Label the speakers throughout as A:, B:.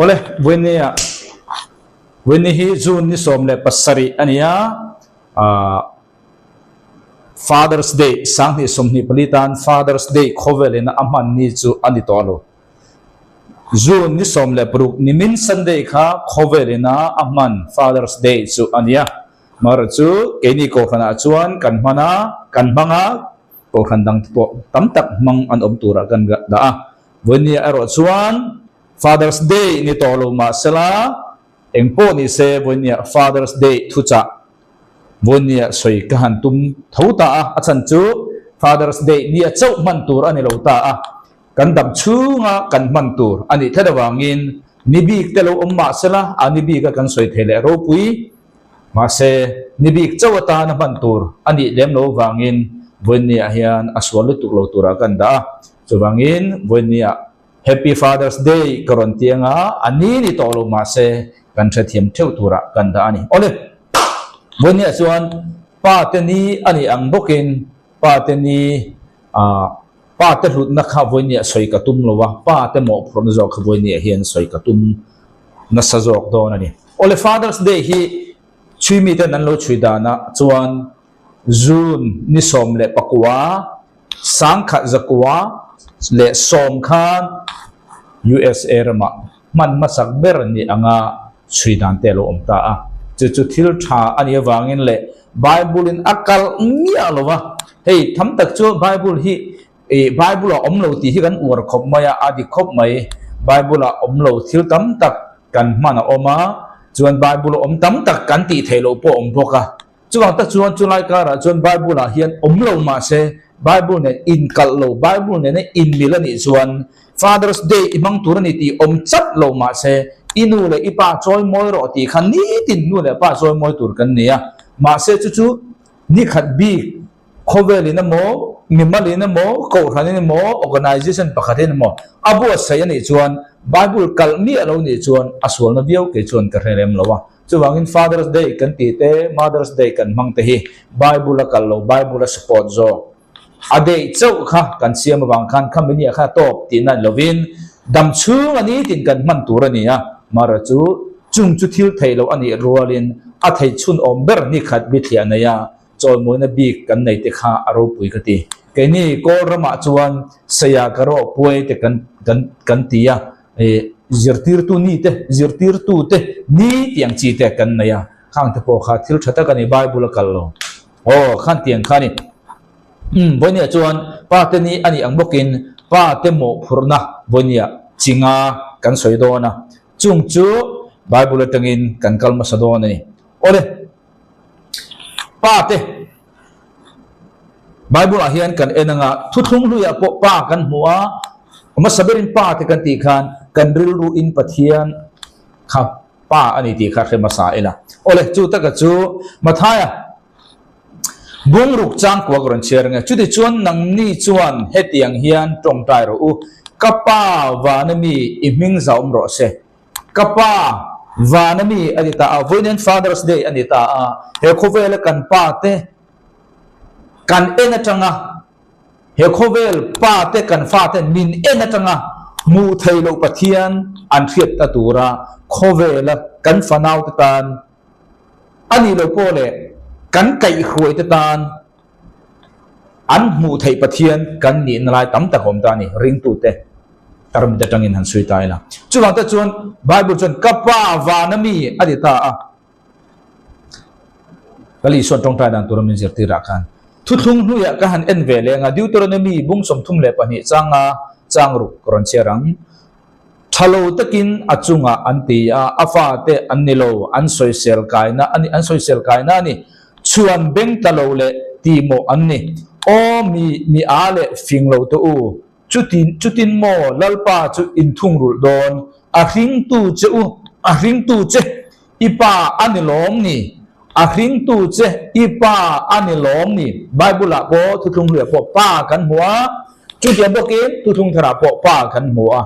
A: Awle, Vawinia, Vawinia hi June ni 17 a ni a, ah, Father's Day, 2024 tan Father's Day khawvelin a hman ni chu a ni tawh lo. June ni 16 nimin Sunday kha khawvelin a hman Father's Day chu a ni a. Amaherawhchu chu keini kohhranah chuan kan hman a, kan hmang a, kohhran dang te pawh tam tak hmang an awm turah kan dah a. Vawinia erawh chuan Father's Day ni tawh lo mahsela eng pawh ni se vawinia Father's Day thuchah vawinia sawi ka han tum tho ta a, a chhan chu Father's Day nia chauh hman tur a ni lo ta a. Kan dam chhunga kan hman tur a nih tlat avangin ni bik te lo awm mah sela a ni bika kan sawi thei leh ropui. Mahse, ni bik chauh atana hman tur a nih lem lo avangin vawiinniah hian a sual lutuk lo turah kan dah a. Chuvangin vawiinniah Happy Father's Day ka rawn ti anga a ni ni tawh lo mahse kan hrethiam theuh turah kan dah a ni. Awle, vawiinniah chuan pa te ni a nih ang bawkin pa te ni ah Pa te hlutna kha vawinia sawi ka tum lo a, pa te mawhphurhna zawk kha vawinia hian sawi ka tum nasa zawk dawn a ni. Awle Father's Day hi chhui miten an lo chhui danah chuan June ni 19, 1910 khan USA ramah hman hmasak ber ni anga chhui dan te a lo awm ta a. Chu chu thil tha a nih avangin leh Bible in a kalh miah lo va, hei tham tak chu Bible hi ih Bible a awm lo tih hi kan uar khawp mai a, a dik khawp mai. Bible ah awm lo thil tam tak kan hman a awm a, chuan Bible a awm tam tak kan tih theih loh pawh a awm bawk a. Chuvang tak chuan chulai karah chuan Bible ah hian awm lo mahse Bible nen inkalh lo, Bible nena inmil a nih chuan Father's Day i hmang tur a ni tih awm chat lo mahse i nu leh i pa chawi mawi rawh tih kha nitin nu leh pa chawi mawi tur kan nei a. Mahse chu chu nikhat bik khawvelin emaw, mimalin emaw, kohhranin emaw, organization pakhatin emaw a buatsaih a nih chuan Bible kalh miah lo nih chuan a sualna viau kei chuan ka hre rem lo a. Chuvangin Father's Day kan tih te, Mother's Day kan hmang te hi Bible a kal lo, Bible a support zawk. A day chauh kha kan siam avang khan khami nia kha tawp tih na ni lovin dam chhung a nitin kan hman tur a ni a, mara chu chung chu thil theih loh a nih rualin a thei chhun awm ber ni khat bithliah nei a, chawimawina bik kan nei te kha a ropui ka ti. Keini Kawl ramah chuan Saya ka rawh puai te kan kan kan ti a, Ih zirtirtu ni te, zirtirtu te ni tih ang chi te kan nei a, khang te pawh kha thil tha tak a ni, Bible a kal lo. Aw, khan tih ang kha a ni. Umm, vawinia chuan pa te ni a nih ang bawkin pa te mawhphurhna vawinia chi nga kan sawi dawn a, chung chu Bible atangin kan kal hmasa dawn a ni. Awle, pa te Bible ah hian kan en anga thuthlung hluiah pawh pa kan hmu a, hmasa berin pa te kan tih khan kan rilru in Pathian kha pa a ni tih kha hre hmasa ila. Awle, chu taka chu Mathaia bungruk changkua ka rawn chhiar ange. Chuti chuan nangni chuan hetiang hian tawngtai rawh u, Ka pa vana mi i hming zauhawm rawh se. Ka pa vana mi a ni ta a, vawiin Father's Day a ni ta a, he khawvela kan pa te kan en atanga he khawvel pa te kan fa ten min en atanga hmuh thei loh Pathian an hriat ta tura khawvela kan fanau te tan a nih loh pawh leh kan kaihhruai te tan An hmuh theih Pathian kan nihna lai tam tak a awm ta a ni, ringtute tarmit atangin han sawi ta ila. Chuvang te chuan Bible chuan ka pa vana mi a ti ta a. Kal Isuan tawngtai dan tura min zirtirah khan thuthlung hnuiah ka han en ve leng a, Deuteronomy bung 32 changa chang ruk ka rawn chhiar ang. Tha lo takin a chungah an ti a, a fate an ni lo, an sawisel kaina a ni, an sawisel kaina a ni. Chhuan beng ta lo leh tihmawh an ni. Aw mi, mi a leh fing lo te u, chutin, chutin maw Lalpa chu in thungrulh dawn, a hringtu che u, a hringtu che i pa a ni lawm ni, a hringtu che i pa a ni lawm ni. Bible ah pawh thuthlung hluiah pawh pa kan hmu a, chutiang bawkin thuthlung tharah pawh pa kan hmu a.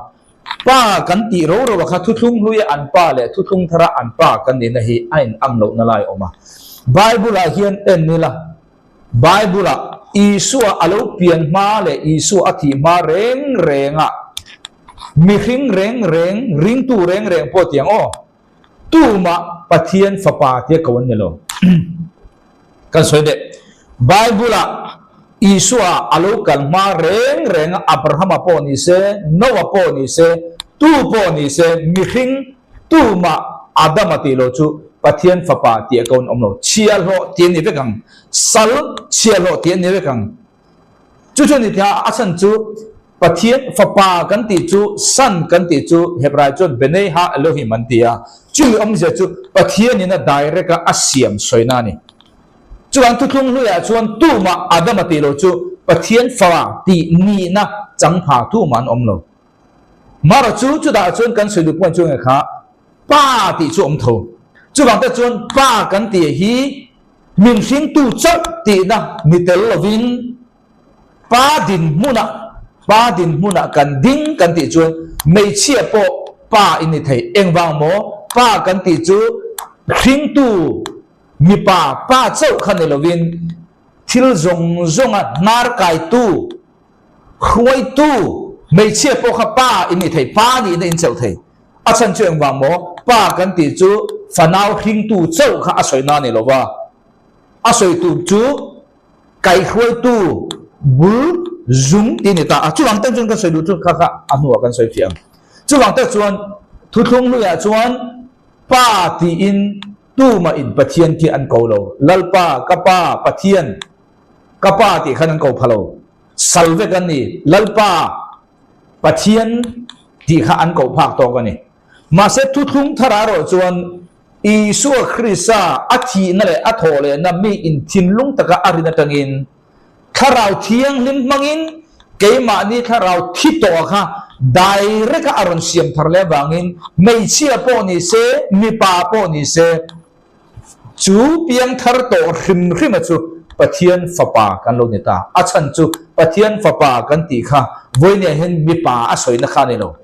A: Pa kan tih ro ro a kha thuthlung hluia an pa leh thuthlung thara an pa kan nihna hi a in ang lohna lai a awm a. Bible ah hian en ila, Bible ah Isua a lo pian hma leh Isua a thih hma reng reng ah. Mihring reng reng, ringtu reng reng pawh tiang aw, tumah Pathian Fapa tia ko an ni lo. Kan sawi deh, Bible-ah Isua a lo kal hma reng renga Abrahama pawh ni se, Noah pawh ni se, tu pawh ni se, mihring tumah Adama tih lo chu Pathian Fapa tia ko an awm lo. Chhiahhlawh tih an ni vek ang. Sal chhiahhlawh tih an ni vek ang. Chu chu ni thei a, a chhan chu Pathian Fapa kan tih chu Son kan tih chu Hebrai chuan Benei Ha Elohim an ti a, chumi awmzia chu Pathianin a direct a a siam sawina a ni. Chuan thuthlung hluiah chuan tumah Adama tih loh chu Pathian Fa tih nihna changpha tumah an awm lo. Mara chu chutah chuan kan sawi duh point chu nge kha Pa tih chu awm tho. Chuvang te chuan Pa kan tih hi min hringtu chauh tihna ni tel lovin Pa dinhmunah Pa dinhmunah kan ding kan tih chuan hmeichhia pawh Pa in ni thei. Engvang maw? Pa kan tih chu hringtu mipa pa chauh kha ni lovin thil zawng zawnga hnar kaitu, hruaitu hmeichhia pawh kha pa in ni thei, pa nihna in chelh thei. A chhan chu engvang maw? Pa kan tih chu fanau hringtu chauh kha a sawina a ni lova, a sawitu chu kaihruaitu bul zung tih a ni ta a. Chuvang tak chuan kan sawi duh chu kha kha a hnuah kan sawi fiah ang. Chuvang tak chuan thuthlung hluiah chuan Pa tiin tumah in Pathian khi an ko lo. Lalpa, ka Pa, Pathian, ka Pa tih khan an ko pha lo. Sal vek an ni. Lalpa, Pathian tih kha an koh phak tawk a ni. Mahse thuthlung thar ah erawh chuan Isua Krista a thihna leh a thawh lehna mi in thinlung taka a rin atangin Thlarau Thianghlim hmangin keimahni thlarau thi tawh kha direct a a rawn siam thar leh avangin hmeichhia pawh ni se, mipa pawh ni se, Chu piangthar tawh hrim hrima chu Pathian Fapa kan lo ni ta. A chhan chu Pathian Fapa kan tih kha vawinia hian mipa a sawina kha a ni lo.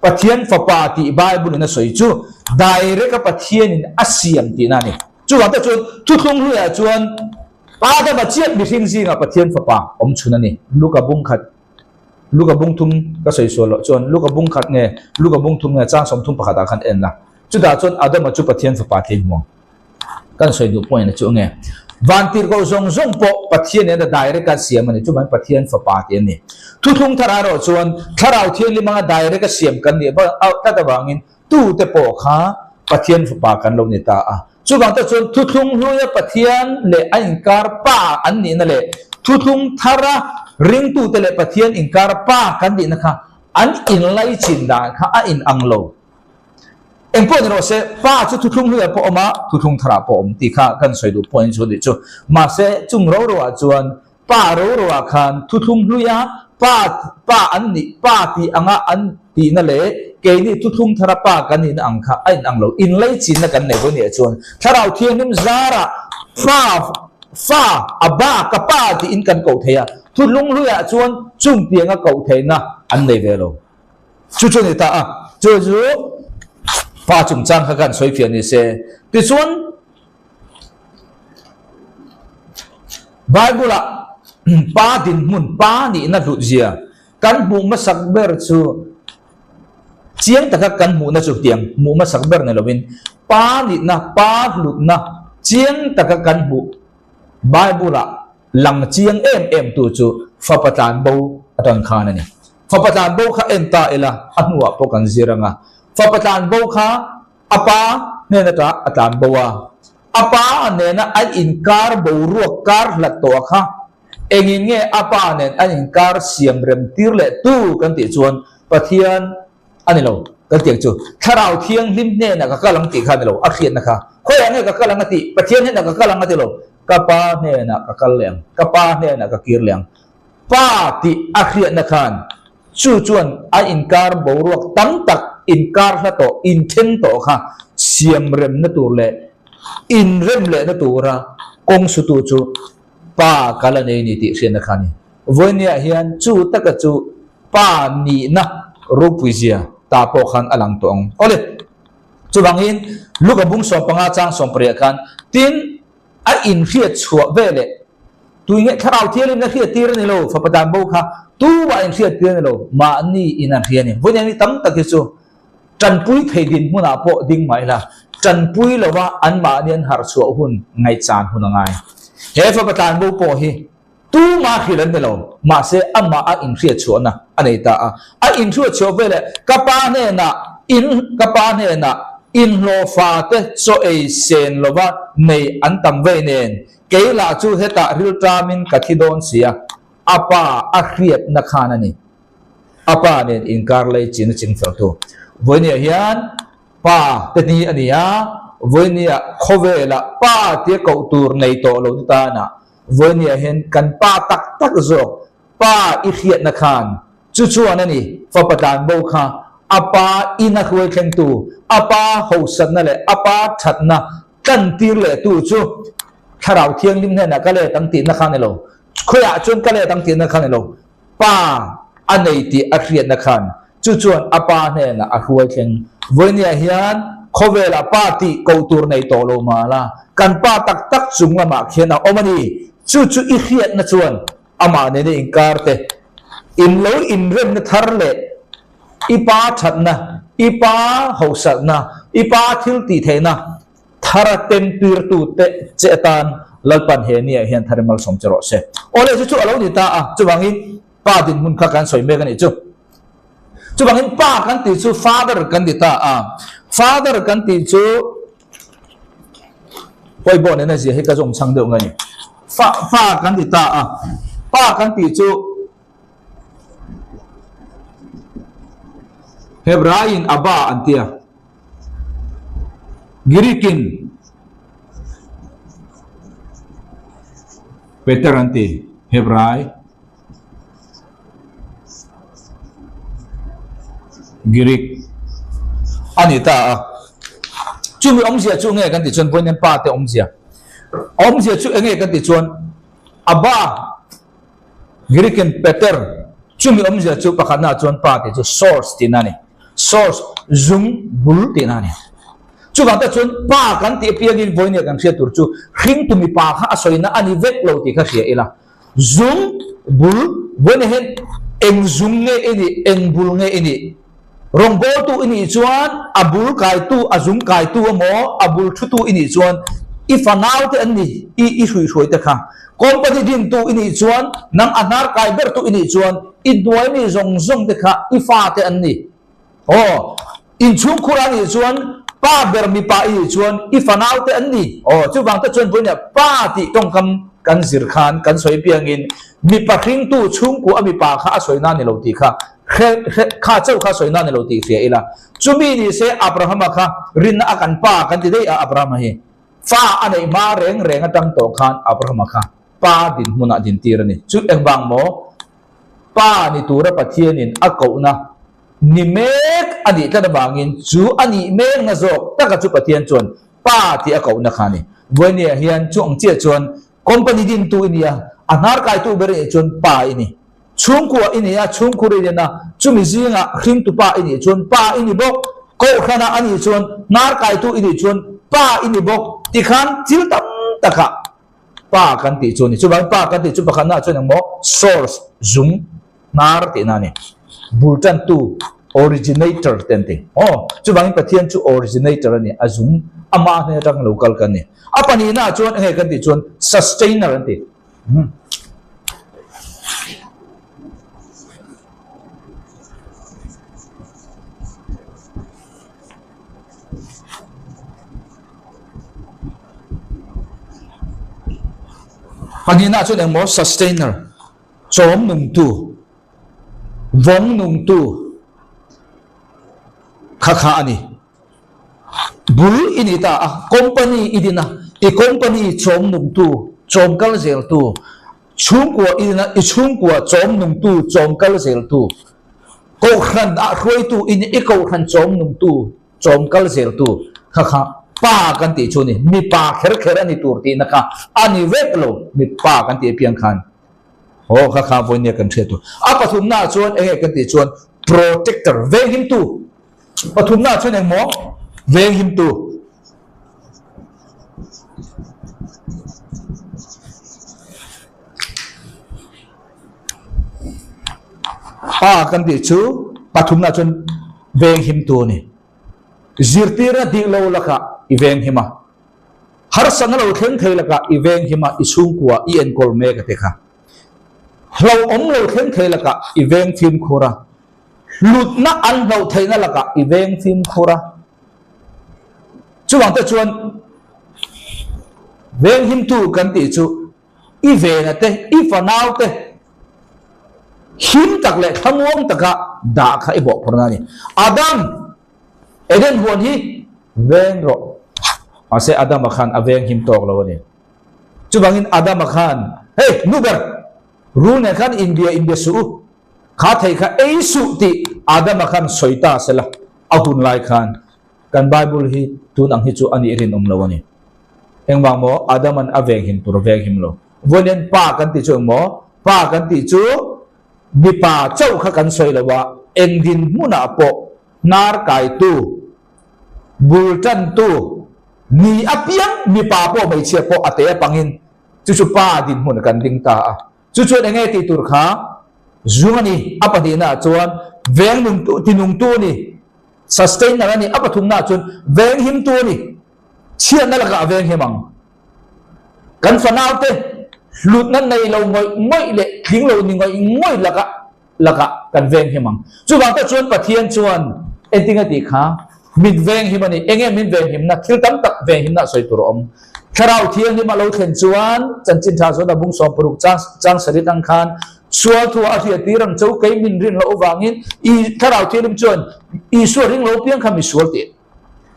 A: Pathian Fapa tih Bible in a sawi chu direct a Pathianin a siam tihna a ni. Chuvang te chuan thuthlung hluiah chuan Adama chiah mihring zingah Pathian Fapa awm chhun a ni. Luka bung khat, Luka bung thum ka sawi sual loh chuan Luka bung khat nge Luka bung thum nge chang 31 ah khan en la. Chutah chuan Adama chu Pathian fapa thei hmuang. Kan sawi duh point chu nge? Van tirhkoh zawng zawng pawh Pathian nen a direct a siam a ni. Chuvangin Pathian fapa tih a ni. Thuthlung thar erawh chuan Thlarau Thianghlim anga direct a siam kan nih tlat avangin tute pawh kha Pathian fapa kan lo ni ta a. Chuvang te chuan thuthlung hluia Pathian leh a inkar pa an nihna leh thuthlung thara ringtute leh Pathian inkar pa kan nihna kha an inlaichin dan kha a inang lo. Eng pawh ni rawh se, pa chu thuthlung hluiah pawh awm a, thuthlung tharah pawh awm tih kha kan sawi duh point chu a nih chu. Mahse, chung ro roah chuan pa ro roah khan thuthlung hluia pa pa an nih, pa tih anga an tihna leh keini thuthlung thara pa kan nihna ang kha a inang lo. Inleichinna kan nei vawi nih chuan Thlarau Thianghlim zarah fa fa a ba ka pa tiin kan koh thei a, thuthlung hluiah chuan chung tianga koh theihna an nei ve lo. Chu chu a ni ta a, chu chu pa chungchang kha kan sawi fiah ni se. Tichuan, Bible-ah pa dinhmun, pa nihna hlut zia kan hmuh hmasak ber chu chiang taka kan hmuhna chu tiang hmuh hmasak ber ni lovin pa nihna, pa hlutna chiang taka kan hmuh Bible-ah lang chiang em em tu chu fapa tlan bo atang khan a ni. Fapa tlan bo kha en ta ila a hnuah pawh kan zir ang a. Fapa tlan bo kha a pa hnen atah a tlan bo a. A pa nena an inkar boruak kar hlat tawh kha engin nge a pa nen an inkar siam rem tir leh tu kan tih chuan Pathian a ni lo kan tih ang chu. Thlarau Thianghlim hnenah ka kal ang tih kha a ni lo, a hriatna kha. Khawiah nge ka kal ang a tih? Pathian hnenah ka kal ang a ti lo. Ka pa hnenah ka kal leh ang, ka pa hnenah ka kir leh ang. Pa tih a hriatna khan chu chuan a inkar boruak tam tak inkar hla tawh, inthen tawh kha siam remna tur leh inrem lehna tura kawng sutu chu pa kal a nei ni tih hriatna kha a ni. Vawinia hian chu taka chu pa nihna ropui zia ta pawh khan a lang tawh ang. Awle, chuvangin Luka bung 15 chang 18 khan tin a inhriat chhuah veleh. Tui nge Thlarau Thianghlimna hriattir a ni lo, Fapa dan bo kha tumah in hriattir a ni lo, mahni in an hria a ni. Vawiin ni tam tak hi chu tanpui thei dinhmunah pawh ding mah ila, tanpui lova anmahni an harh chhuah hun ngaihchan hun a ngai. He Fapa tlan bo pawh hi tumah hrilh an ni lo, mahse amah a inhriat chhuahna a nei ta a. A inhriat chhuah veleh ka pa hnenah in ka pa hnenah inhlawhfa te chaw ei sen lova nei an tam vei nen Kei lah chu hetah rilṭamin ka thi dawn sia, a pa a hriatna khan a ni. A pa nen inkar lei chin a ching fel tu. Vawinia hian pa te ni a ni a, vawinia khawvelah pa tia koh tur nei tawh lo te tanah vawinia hian kan pa tak tak zawk pa i hriatna khan chu chuan a ni fapa tlanbo kha a pa ina hruai thlengtu, a pa hosatna leh a pa thatna Tlantir leh tu chu Thlarau Thianghlim hnenah ka let ang tihna kha a ni lo. Khawiah chuan ka let ang tihna kha a ni lo. Pa a nei tih a hriatna khan chu chuan a pa hnenah a hruai thleng. Vawinia hian khawvelah pa tih ko tur nei tawh lo mah la, kan pa tak tak chung lamah khian a awm a ni. Chu chu i hriatna chuan amah nena inkar te in lo inremna thar leh I pa thatna, i pa hauhsatna, i pa thil tih theihna thar temtirtu te che atan Lalpan he niah hian thar i malsawm che rawh se. Awle chu chu a lo ni ta a, chuvangin pa dinhmun kha kan sawi mek a nih chu. Chuvangin pa kan tih chu father kan ti ta a, father kan tih chu pawibawh nena zia hi ka zawng chhang deuh nge ni. Fa, fa kan ti ta a, pa kan tih chu Hebraiin Abba an ti a, Greek-in Pater an ti, Hebrai, Greek a ni ta a. Chumi awmzia chu nge kan tih chuan vawiin pa te awmzia, awmzia chu enge kan tih chuan Abba Greek-in Pater, chumi awmzia chu pakhatnaah chuan pa tih chu source tihna a ni. Source, zung, bul tihna a ni. Chuvang te chuan pa kan tih apiangin vawinia kan hriat tur chu hringtu mipa kha a sawina a ni vek lo tih kha hria ila. Zung, bul, vawinia hian eng zung nge i nih, eng bul nge i nih? Rawngbawltu i nih chuan a bul kaitu, a zung kaitu emaw, a bul thutu i nih chuan i fanaute an ni, i i hruihruaite kha. Company dintu i nih chuan nang a hnar kai bertu i nih chuan i hnuai mi zawng zawng te kha i fate an ni. Aw, inchhungkhur a nih chuan pa ber mipa i nih chuan i fanaute an ni. Aw, chuvang te chuan vawiinah pa tih tawngkam kan zir khan kan sawi piangin mipa hringtu chhungkua a mipa kha a sawi na ni lo tih kha Hre, hre, kha chauh kha sawi nan i lo tih hria ila. Chumi ni se Abrahama kha rinna a kan pa kan ti daih a, Abrahama hi fa a neih hma reng reng atang tawh khan Abrahama kha pa dinhmunah dintir a ni. Chu engvang maw? Pa ni tura Pathianin a kohna ni mek a nih tlat avangin chu a nih mekna zawk taka chu Pathian chuan pa tih a kohna kha a ni. Vawinia hian chu ang chiah chuan company dintu i ni a, a hnar kaitu ber i nih chuan pa i ni. Chhungkua i ni a, chhungkhur i rin a, chumi zingah hringtu pa i nih chuan pa i ni bawk, kohhranah a nih chuan hnar kaitu i nih chuan pa i ni bawk tikhan thil tam takah pa kan tih chu a ni. Chuvangin pa kan tih chu pakhatnaah chuan engmaw source, zung, hnar tihna a ni. Bul tantu, originator, te an ti. Aw, chuvangin Pathian chu originator a ni, a zung, ama hnen atang lo kal kan ni. A pahnihnaah chuan enge kan tih chuan sustainer an ti. Pahnihna chuan engmaw sustainer, chawm nungtu, vawng nungtu kha kha a ni. Bul i ni ta a, company i din a, i company chawm nungtu, chawm kal zeltu, chhungkua i din a, i chhungkua chawm nungtu, chawm kal zeltu, kohhran ah hruaitu i ni, i kohhran chawm nungtu, chawm kal zeltu kha kha pa kan tih chu a ni. Mipa kher kher a ni tur tihna kha a ni vek lo, mipa kan tih apiang khan aw kha kha vawinia kan hriat tur. A pathumnaah chuan eng nge kan tih chuan protector, venghimtu. Pathumna chuan engmaw? Venghimtu. Pa kan tih chu pathumna chuan venghimtu a ni. Zirtirna dik lo lakah i venghim a, harsatna lo thleng thei lakah i venghim a, i chhungkua i enkawl mek a ti kha. Hlauhawm lo thleng thei lakah i veng fimkhur a, hlutna an hlauh theihna lakah i veng fimkhur a. Chuvang te chuan venghimtu kan tih chu i vena te, i fanau te him tak leh thlamuang taka dah kha i bawhphurhna a ni. Adam, Eden huan hi veng rawh. Mahse Adama khan a veng him tawk lo a ni. Chuvangin Adama khan, Hey, nu ber, rul nen khan inbia inbia suh u, kha thei kha ei suh tih Adama khan sawi ta sela a hun lai khan kan Bible hi tun ang hi chu a nih rinawm lo a ni. Engvang maw Adaman a veng him tur a veng him lo. Vawiin pa kan tih chu engmaw? Pa kan tih chu mipa chauh kha kan sawi lo a, eng dinhmunah pawh hnar kaitu, bul tantu ni apiang mipa pawh hmeichhia pawh a te apangin chu chu pa dinhmun kan ding ta a. Chu chuan enge tih tur kha zung a ni, a pahnihnaah chuan veng nungtu tinungtu a ni, sustainer a ni, a pathumnaah chuan veng himtu a ni, chhiatna lakah a veng him ang. Kan fanaute hlutna nei lo ngawih ngawih leh tling lo ni ngawih ngawih lakah lakah kan veng him ang. Chuvang tak chuan Pathian chuan enting a tih kha min veng him a ni. Enge min veng himna? Thil tam tak veng himna sawi tur a awm. Thlarau Thianghlim a lo thlen chuan chanchin tha zawn a bung 60 chang chang sarih ang khan sual thu a hriat tir ang cho kei min rin loh avangin i Thlarau Thianghlim chuan Isua ring lo piang kha misual tih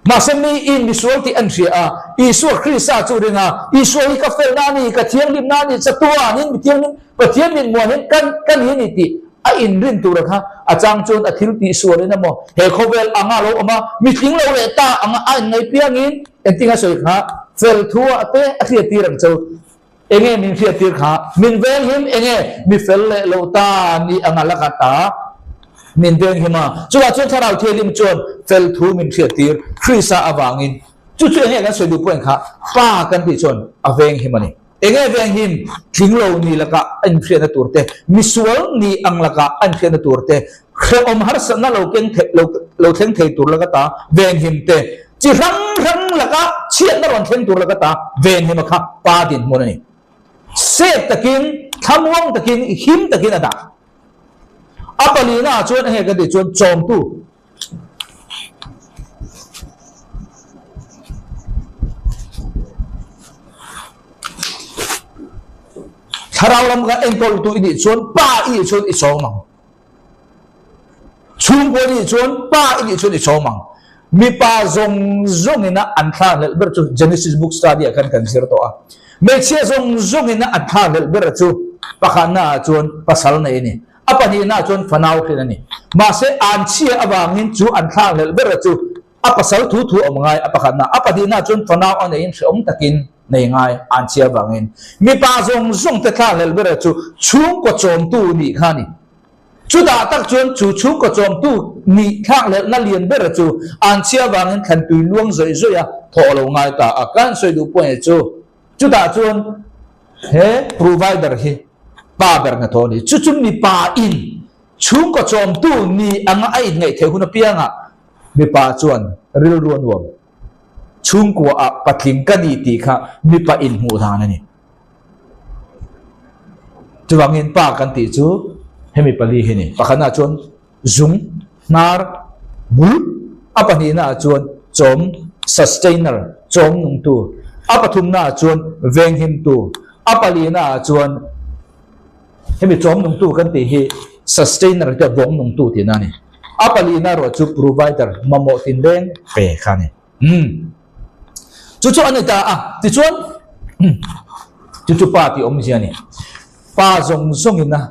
A: Mahse miin misual tih an hria a, Isua Krista chu ring a, Isua hi ka felna a ni, ka thianghlimna a ni, chatuanin mi thianghlim Pathian min muan hian kan ka ni a ni tih a inrin tur kha a chang chuan a thil tih sualin emaw he khawvel anga lo awm a, mi tling lo leh ta anga a inngaih piangin engtin a sawi kha fel thu ah te a hriat tir ang chu. Enge min hriat tir kha? Min venghim enge? Mi fel leh lo ta ni anga la khat a, min venghim a. Chuvah chuan Thlarau Thianghlim chuan fel thu min hriat tir Krista avangin. Chu chu enge kan sawi duh pawh engkha? Pa kan tih chuan a venghim a ni. Enge venghim? Tling lo ni lakah a inhriatna tur te, misual ni ang lakah a inhriatna tur te, hrehawm harsatna lo keng thei lo lo thleng thei tur laka ta venghim te, Chi hrang hrang laka chhiatna rawn thleng tur laka ta venhima kha pa dinhmun a ni. Sep takin, thlamuang takin, him takin a dah. A palina ah chuan enge kan tih chuan chawmtu. Thlarau lam kha enkawltu i nih chuan pa i nih chuan i chawm ang. Chhungkua nih chuan pa i nih chuan i chawm ang. Mipa zawng zawngin a an thlahlelh ber chu Genesis book study ah khan kan zir tawh a. Hmeichhia zawng zawngin a an thlahlelh ber chu pakhatna ah chuan pasal nei a ni. A pahnihna ah chuan fanau hrin a ni. Mahse an chhia avangin chu an thlahlelh ber chu a pasal thu thu awm ngai a pakhatna. A pahnihna ah chuan fanau a neiin hrehawm takin nei ngai an chhia avangin. Mipa zawng zawng te thlahlelh ber chu chhungkaw chawmtu nih kha a ni. Chutah tak chuan chu chhungkaw chawmtu nih thlakhlelhna lian ber chu an chhia avangin thlantui luang zawih zawih a thawh lo ngai ta a. Kan sawi duh pawh chu chutah chuan he provider hi pa ber hnathawh a ni. Chu chu mipa in chhungkaw chawmtu ni anga a inngaih theih hun apiangah mipa chuan rilru a nuam. Chhungkua ah patling ka ni tih kha mipa inhmuh dan a ni. Chuvangin pa kan tih chu hemi pali hi ni. Pakhatnaah chuan zung, hnar, bul, a pahnihnaah chuan chawm, sustainer, chawm nungtu, a pathumnaah chuan venghimtu, a palinaah chuan hemi chawm nungtu kan tih hi sustainer te vawng nungtu tihna a ni. A palina erawh chu provider, mamawh tinreng pe kha a ni. Umm. Chu chu a ni ta a, tichuan chu chu pa tih awmzia a ni. Pa zawng zawngin a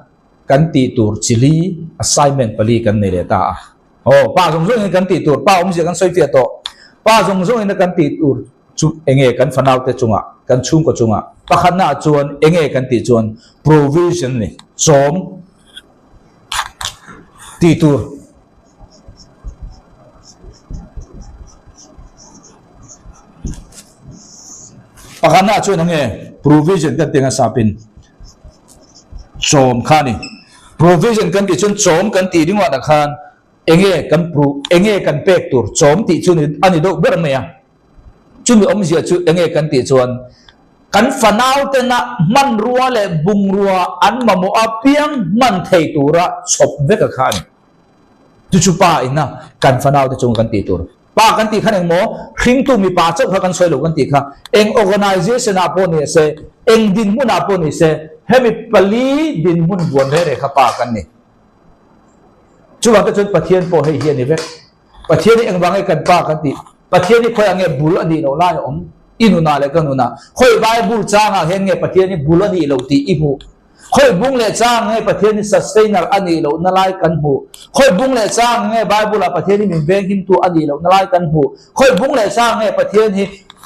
A: kan tih tur chili assignment pali kan nei leh ta a. Aw, pa zawng zawngin kan tih tur, pa awmzia kan sawi fiah tawh. Pa zawng zawngin a kan tih tur chu enge kan fanaute chungah, kan chhungkaw chungah. Pakhatnaah chuan enge kan tih chuan provision a ni, chawm tih tur. Pakhatna chuan enge provision kan tih anga sapin chawm kha a ni. Provision kan tih chuan chawm kan tih ringawtah khan enge kan pro enge kan pek tur chawm tih chu a ni deuh ber mai a. Chumi awmzia chu enge kan tih chuan kan fanau tena hmanrua leh bungrua an mamawh apiang hman thei tura chhawp vek a kha a ni. Chu chu pa ina kan fanau te chunga kan tih tur. Pa kan tih khan engmaw hringtu mipa chauh kha kan sawi lo kan tih kha eng organisation ah pawh ni se, eng dinhmun ah pawh ni se hemi pali dinhmun buan reng reng kha pa kan ni. Chuvang te chuan Pathian pawh hei hi a ni vek. Pathian hi engvang nge kan pa kan tih? Pathian hi khawiah nge bul a nih loh lai a awm? I nunah leh ka nunah. Khawi Bible changah hian nge Pathian hi bul a nih loh tih i hmuh? Khawi bung leh chang nge Pathian hi sustainer a nih lohna lai kan hmuh? Khawi bung leh chang nge Bible-ah Pathian hi min venghimtu a nih lohna lai kan hmuh? Khawi bung leh chang nge Pathian hi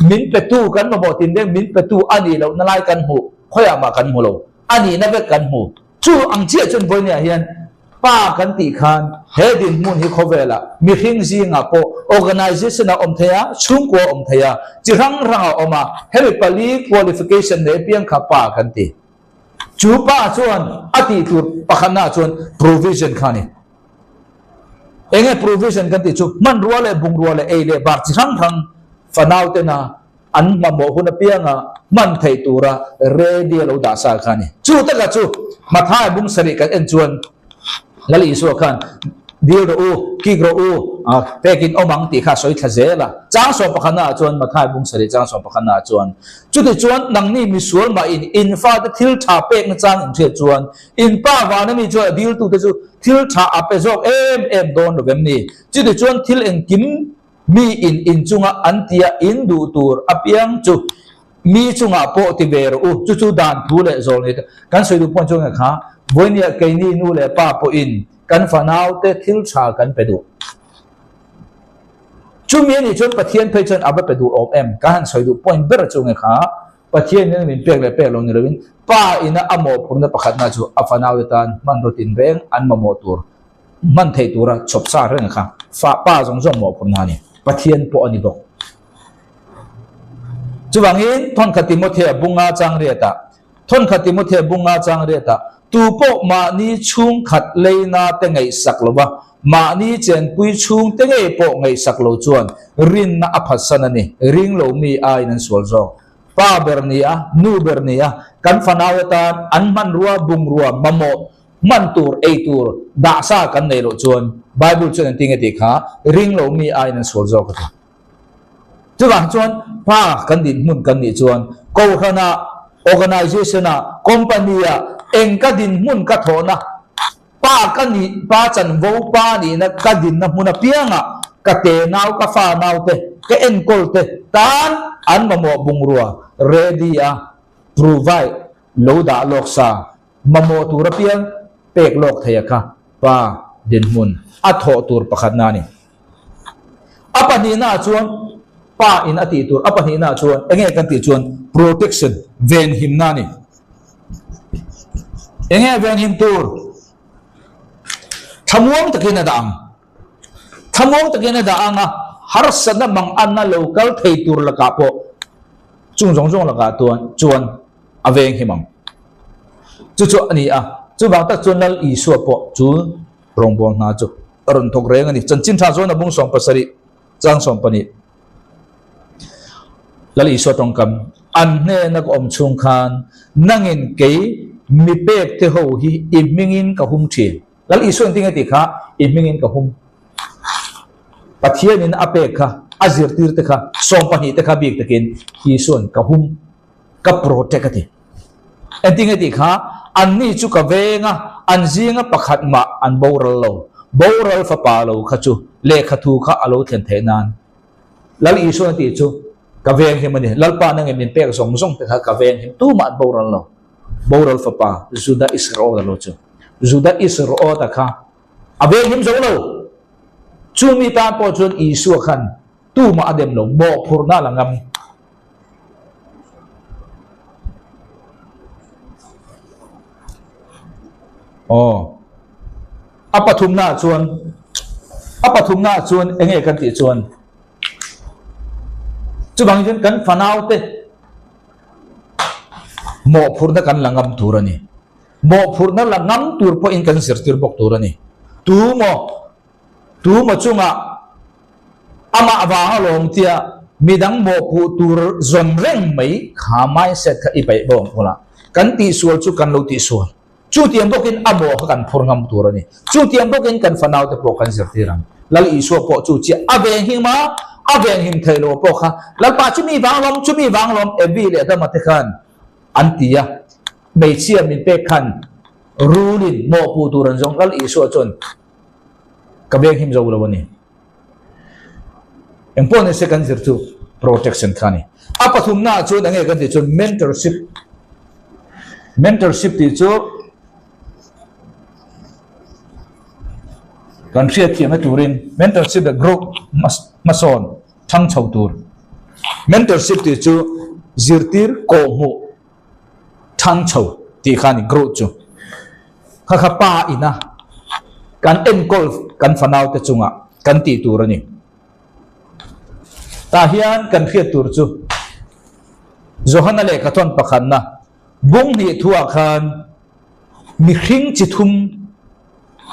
A: min petu kan mamawh tinreng min petu a nih lohna lai kan hmuh? Khawiah mah kan hmu lo. A nihna vek kan hmu. Chu ang chiah chuan vawinia hian pa kan tih khan he dinhmun hi khawvelah mihring zingah pawh organisation a awm thei a, chhungkua a awm thei a, chi hrang hrang a awm a, hemi pali qualification nei apiang kha pa kan ti. Chu pa chuan a tih tur pakhatnaah chuan provision kha a ni. Enge provision kan tih chu hmanrua leh bungrua leh ei leh bar chi hrang hrang fanau tena an mamawh hun apianga hman theih tura ready a lo dah sa kha a ni. Chu taka chu Mathai bung sarih kan en chuan Lal Isua khan dil rawh u, kik rawh u, pekin awm ang tih kha a sawi thla zel a. Chang sawm pakhatnaah chuan Mathai bung sarih chang sawm pakhatnaah chuan chutichuan nangni misual mah in in fate thil tha pekna chang in hriat chuan in pa vana mi chuan a diltute chu thil tha a pe zawk em em dawn lo vem ni. Chutichuan thil engkim Mi in in chunga an tia in duh tur apiang chu mi chungah pawh ti ve rawh u, chu chu dan thu leh zawl nei te kan sawi duh pawh chuan nge kha, vawinia keini nu leh pa pawhin kan fanau te thil tha kan pe duh. Chumi anih chuan Pathian phei chuan a va pe duh awm em? Kan han sawi duh point ber chu nge kha, Pathian in min pek leh pek lo ni loin pa ina a mawhphurhna pakhatna chu a fanau te tan hmanraw tinreng an mamawh tur hman theih tura chhawp sa reng kha fa pa zawng zawng mawhphurhna a ni. Pathian pawh a ni bawk. Chuvangin Thawnkhat Timothea bunga chang riatah Thawnkhat Timothea bunga chang riatah tu pawh mahni chhungkhat leina te ngaihsak lova mahni chenpui chhungte ngei pawh ngaihsak lo chuan rinna a phatsan a ni. Ring lo mi aiin an sual zawk. Pa ber ni a, nu ber ni a, kan fanau atan an hmanrua bungrua mamawh Hman tur, ei tur, dah sa kan neih loh chuan Bible chuan engtin nge tih kha ring lo mi aiin an sual zawk a ti. Chuvang chuan pa kan dinhmun kan nih chuan Kohhranah, Organisation-ah, Company-ah eng ka dinhmun ka thawhna, pa ka nih, pa chanvo, pa nihna ka dinna hmun apiangah ka tenau, ka fa naute, ka enkawl te tan an mamawh bungrua ready a provide lo dah lawk sa Mamawh tur apiang pek lawk thei a kha pa dinhmun a thawh tur pakhatna a ni. A pahnihna ah chuan pa in a tih tur, a pahnihna ah chuan enge kan tih chuan protection, venhimna a ni. Enge venhim tur? Thlamuang takin a dah ang. Thlamuang takin a dah ang a, harsatna mang anna lo kal thei tur lakah pawh chung zawng zawng lakah chuan a veng him ang. Chu chu a ni a, chuvang tak chuan Lal Isua pawh chu rawngbâwl hna chu a rawn thawk reng a ni. Chanchin tha chuan a bung 17, chang 12, Lal Isua tawngkam, An hnena ka awm chhung khan nangin kei mi pek te ho hi i hmingin ka hum thin. Lal Isua engtin nge tih kha i hmingin ka hum. Pathianin a pek kha, a zirtir te kha, 12 te kha bik takin Isua'n ka hum. Ka protect a ti. Engtin nge tih kha, anni chu ka veng a, an zinga pakhat mah an boral lo. Boral fapa lo kha chu lehkha thu kha a lo thlen theih nan. Lal Isua tih chu ka veng him a ni. Lalpa nangin min pek zawng zawng te kha ka veng him. Tumah an boral lo. Boral fapa Juda Iskarota lo chu. Juda Iskarota kha a veng him zo lo. Chumi tan pawh chuan Isua khan tumah a dem lo. Mawhphurhna a la ngam. Aw. A pathumna ah chuan a pathumna ah chuan enge kan tih chuan chuvangin chuan kan fanau te mawhphurhna kan la ngam tur a ni. Mawhphurhna la ngam tur pawhin kan zirtir bawk tur a ni. Tu maw, tu maw chungah amah vanga lawm tia midang mawhpuh tur zawn reng mai kha mindset kha i paih bawk ang kawlah kan tihsual chu kan lo tihsual. Chutiang bawkin a mawh kha kan phur ngam tur a ni. Chutiang bawkin kan fanaute pawh kan zirtir ang. Lal Isua pawh chu chiah a venghim a, a venghim thei lo pawh kha Lalpa chumi vang lawm, chumi vang lawm Evi leh Adama te khan an ti a. Hmeichhia min pek khan rulin mawhpuh tur an zawng Lal Isua chuan ka venghim zo lo a ni. Engpawh nise kan zir chu protection kha a ni. A pathumnaah chuan enge kan tih chuan mentorship. Mentorship tih chu kan hriatthiamna turin mentorship leh group hmasawn thang chho tur. Mentorship tih chu zirtir kawhhmuh thang chho tih kha a ni growth chu. Kha kha pa ina kan enkawl kan fanaute chungah kan tih tur a ni. Tah hian kan hriat tur chu Johana lehkha thawn pakhatna bung hnih thuah khan mihring chi thum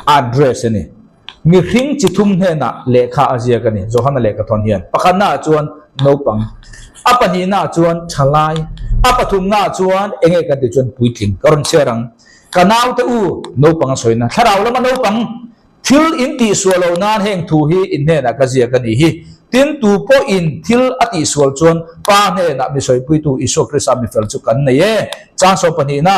A: address a ni. Mihring chi thum hnenah lehkha a ziak a ni, Johana lehkha thawn hian. Pakhatnaah chuan naupang, a pahnihnaah chuan thalai, a pathumnaah chuan eng nge kan tih chuan puitling. Ka rawn chhiar ang. Ka naute u, naupang a sawina, thlarau lama naupang thil in tihsual lo nan heng thu hi in hnenah ka ziak a nih hi. Tin, tu pawhin thil a tihsual chuan Pa hnenah mi sawipuitu Isua Krista mifel chu kan nei e. Chang sawm pahnihna,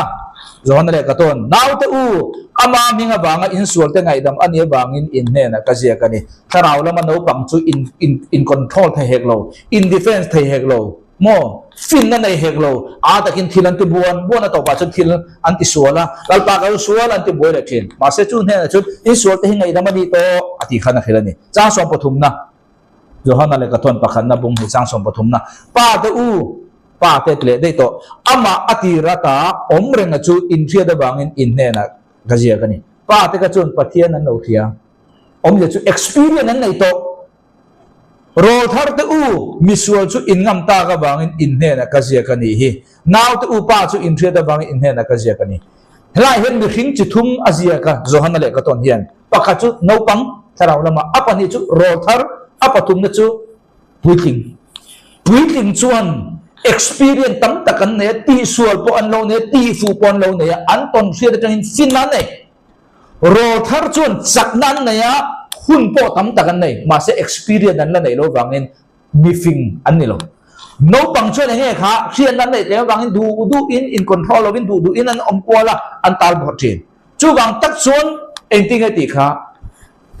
A: Johana lehkha tawn, Naute u, ama hming avanga insualte ngaihdam a nih avangin in hnenah ka ziak a ni. Thlarau lama naupang chu in in in control thei hek lo, in defense thei hek lo, maw? Finna nei hek lo, aa takin thil an ti buan buan a tawpah chuan thil an ti sual a, Lalpa ka lo sual an ti buai leh thin. Mahse chu hnenah chuan insualte hi ngaihdam a nih tawh a tih khan a hrilh a ni. Chang sawm pathumna. Johana lehkha thawn pakhatna bung hi chang sawm pathumna Pa te u, Pa te leh daih tawh, amah a tir ata awm renga chu inhriat avangin in hnenah ka ziak a ni. Pa te kha chuan Pathian an lo hria, awmzia chu experience an nei tawh. Rawl thar te u, misual chu in ngam tak avangin in hnenah ka ziak a nih hi. Nau te u, Pa chu inhriat avangin in hnenah ka ziak a ni. Helaiah hian mihring chi thum a ziak a, Johana lehkha tawn hian. Pakhat chu naupang thlarau lamah, a pahnih chu rawl thar, a pathumna chu puitling. Puitling chuan experience tam tak an nei a, tihsual pawh an lo nei a, tihfuh pawh an lo nei a, an tawn hriat atangin finna an nei. Rawl thar chuan chakna an nei a, hun pawh tam tak an nei, mahse experience an la neih loh vangin mifing an ni lo. Naupang chuan eng nge kha hriatna an neih tlem avangin duh duhin in control lovin duh duhin an awm kual a, an tal bawrh thin. Chuvang tak chuan engtin nge tih kha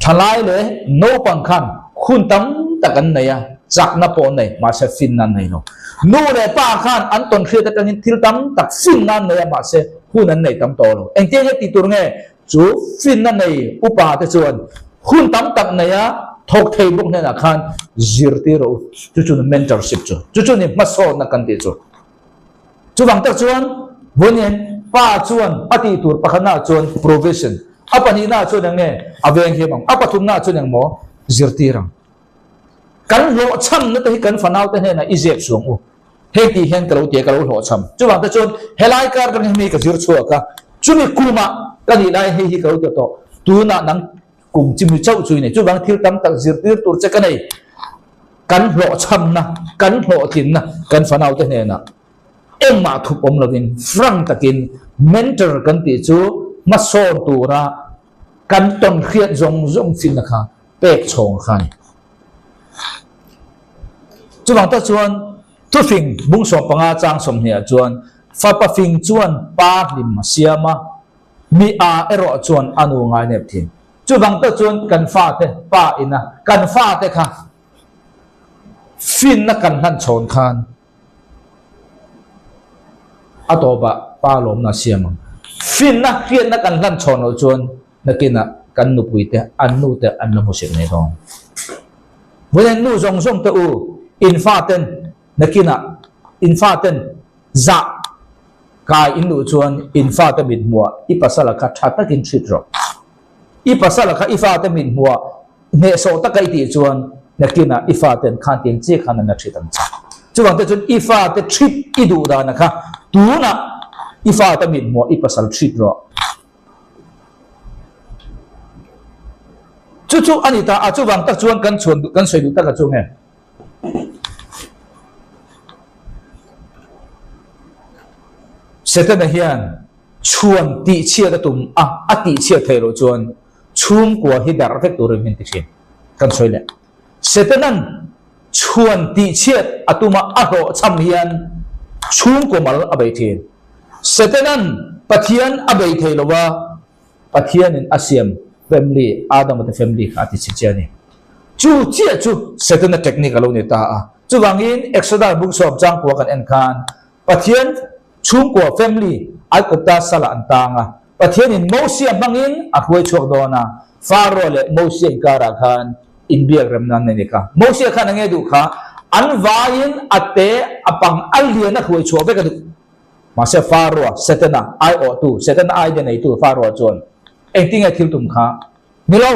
A: thalai leh naupang khan hun tam tak an nei a, chakna pawh an nei, mahse finna an nei lo. Nu leh pa khan an tawn hriat atangin thil tam tak finna an nei a, mahse hun an nei tam tawh lo. Engtin nge tih tur nge chu finna nei upa te chuan hun tam tak nei a, thawk thei bawk hnenah khan zirtir rawh u. Chu chu ni mentorship chu. Chu chu ni hmasawnna kan tih chu. Chuvang tak chuan vawiin pa chuan a tih tur pakhatnaah chuan provision, a pahnihnaah chuan eng nge a veng hiam ang, a pathumnaah chuan eng maw zirtir ang. Kan hlawhchhamna te hi kan fanaute hnenah i zep suang u. Hei tih hian ka lo ti a, ka lo hlawhchham. Chuvang te chuan helai kar atangin hemi ka zir chhuak a, chumi kumah ka nih lai hei hi ka lo ti tawh, tunah nang kum chimi chauh chu i nei. Chuvang thil tam tak zirtir tur che ka nei. Kan hlawhchhamna, kan hlawhtlinna kan fanaute hnenah engmah thup awm lovin frank takin mentor kan tih chu hmasawn tura kan tawn hriat zawng zawng finna kha pek chhawng kha a ni. Chuvang tak chuan thufing bung 15 chang 20 ah chuan fapa fing chuan pa hlim a siam a, Mi a erawh chuan a nu ngai nep thin. Chuvang tak chuan kan fate pa ina kan fate kha finna kan hlan chhawn khan a tawpah pa lawmna a siam ang. Finna hriatna kan hlan chhawn loh chuan nakinah kan nupui te an nu te an la hmusit mai dawn. Vawiin nu zawng zawng te u in faten nakinah in faten Zah kai in luh chuan in fate mit hmuah i pasala kha tha takin hrit rawh. I pasala kha i fate mit hmuah hnehsawh taka i tih chuan nakinah i faten khan tiang chiah khan an la hrit ang che. Chuvang te chuan i fate hrit i duh dana kha tunah I fate mithmuah i pasal treat rawh. Chu chu a ni ta a, chuvang tak chuan kan chhuan duh, kan sawi duh tak a chu nge? Setana hian chhuan tihchhiat a tum a, a tihchhiat theih loh chuan chhungkua hi darh vek turin min ti thin. Kan sawi leh. Setana'n chhuan tihchhiat a tum a, a hlawhchham hian chhungkaw mal a bei thin. Setana'n Pathian a bei thei lo a, Pathianin a siam family, Adama te family kha a ti chhe che a ni. Chu chiah chu Setana technique a lo ni ta a. Chuvangin Exodus bung sawm changkua kan en khan Pathian chhungkua family Aikupta salah an tang a, Pathianin Mosia hmangin a hruai chhuak dawn a, Pharaoh leh Mosia inkarah khan inbiak remna an nei ni kha. Mosia khan a nge duh kha an vaiin a te a pang a lian a hruai chhuah vek a duh. Mahse Pharaoh-a, Setana, aiawhtu, Setana idea neitu Pharaoh-a chuan engtinge thil tum kha ni lo.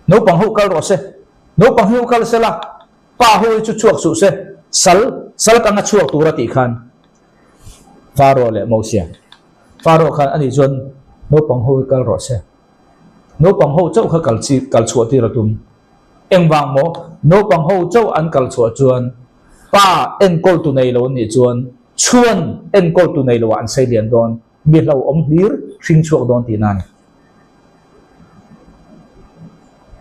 A: Naupang ho kal rawh se, naupang hi ho kal se la, pa ho hi chu chhuak suh se, sal, sal kanga chhuak tur a tih khan Pharaoh leh Mosia. Pharaoh khan ani chuan naupang ho hi kal rawh se, naupang ho chauh kha kal chi, kal chhuah tir a tum. Engvang maw? Naupang ho chauh an kal chhuah chuan pa enkawl tu nei lo an nih chuan chhuan enkawl tu nei lo ah an sei lian dawn, mi hlauhawm hlir hring chhuak dawn tihna a ni.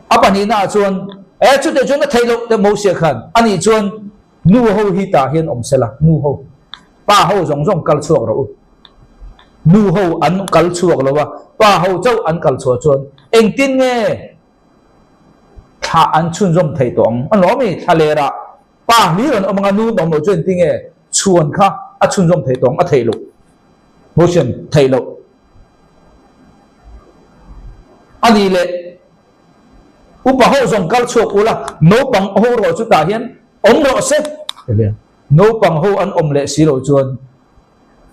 A: A pahnihna ah chuan, E chutah chuan a theih loh te Mosia khan anih chuan nu ho hi tah hian awm sela, nu ho, pa ho zawng zawng kal chhuak rawh u. Nu ho an kal chhuak lo a, pa ho chauh an kal chhuah chuan engtin nge Thla an chhunzawm thei tawh ang. A lawm i, thla lerah pa hlir an awm ang a, nu an awm loh chuan tinge chhuan kha a chhunzawm thei tawh ang, a theih loh. Motion theih loh. A nih leh upa ho zawng kal chhuak ula, naupang ho rawh chu tah hian awm rawh se. Naupang ho an awm leh si loh chuan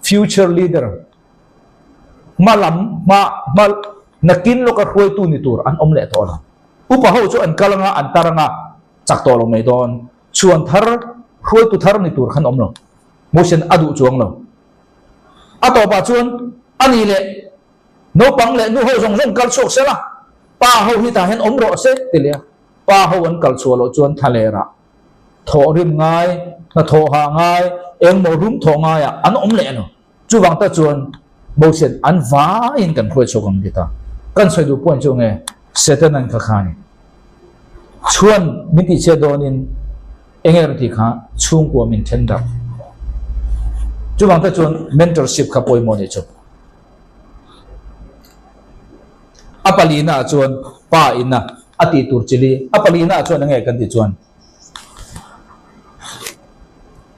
A: future leader Hma lam, hma, hma nakin lawka hruaitu ni tur an awm leh tawh lo. Upa ho chu an kal anga, an tar anga, chak tawh lo mai dawn. Chhuan thar, hruaitu thar ni tur khan awm lo. Motion a duh chuang lo. A tawpah chuan a ni leh naupang leh nu ho zawng zawng kal chhuak sela, pa ho hi tah hian awm rawh se ti leh a. Pa ho an kal chhuah loh chuan thla lerah thawh rim ngai, hnathawh hah ngai, engmaw rum thawh ngaiah an awm leh lo. Chuvang tak chuan Moses an vaiin kan hruai chhuak ang ti ta. Kan sawi duh point chu nge Satan an kha kha ni. Chhuan min tih chhiat dawnin enge rawn tih kha chhungkua min then darh. Chuvang tak chuan mentorship kha pawimawh nih chu. A palina ah chuan pa ina a tih tur chili a palina ah chuan enge kan tih chuan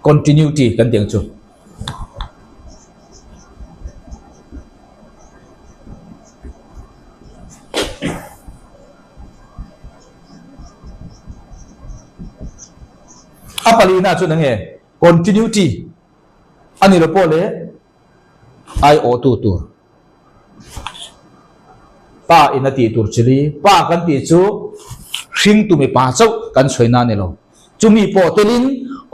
A: continuity kan tih ang chu. A palina chuan enge continuity a ni lo pawh leh aiawhtu tur pa in a tih tur chili pa kan tih chu hringtu mipa chauh kan chhuaina a ni lo. Chumi pawh telin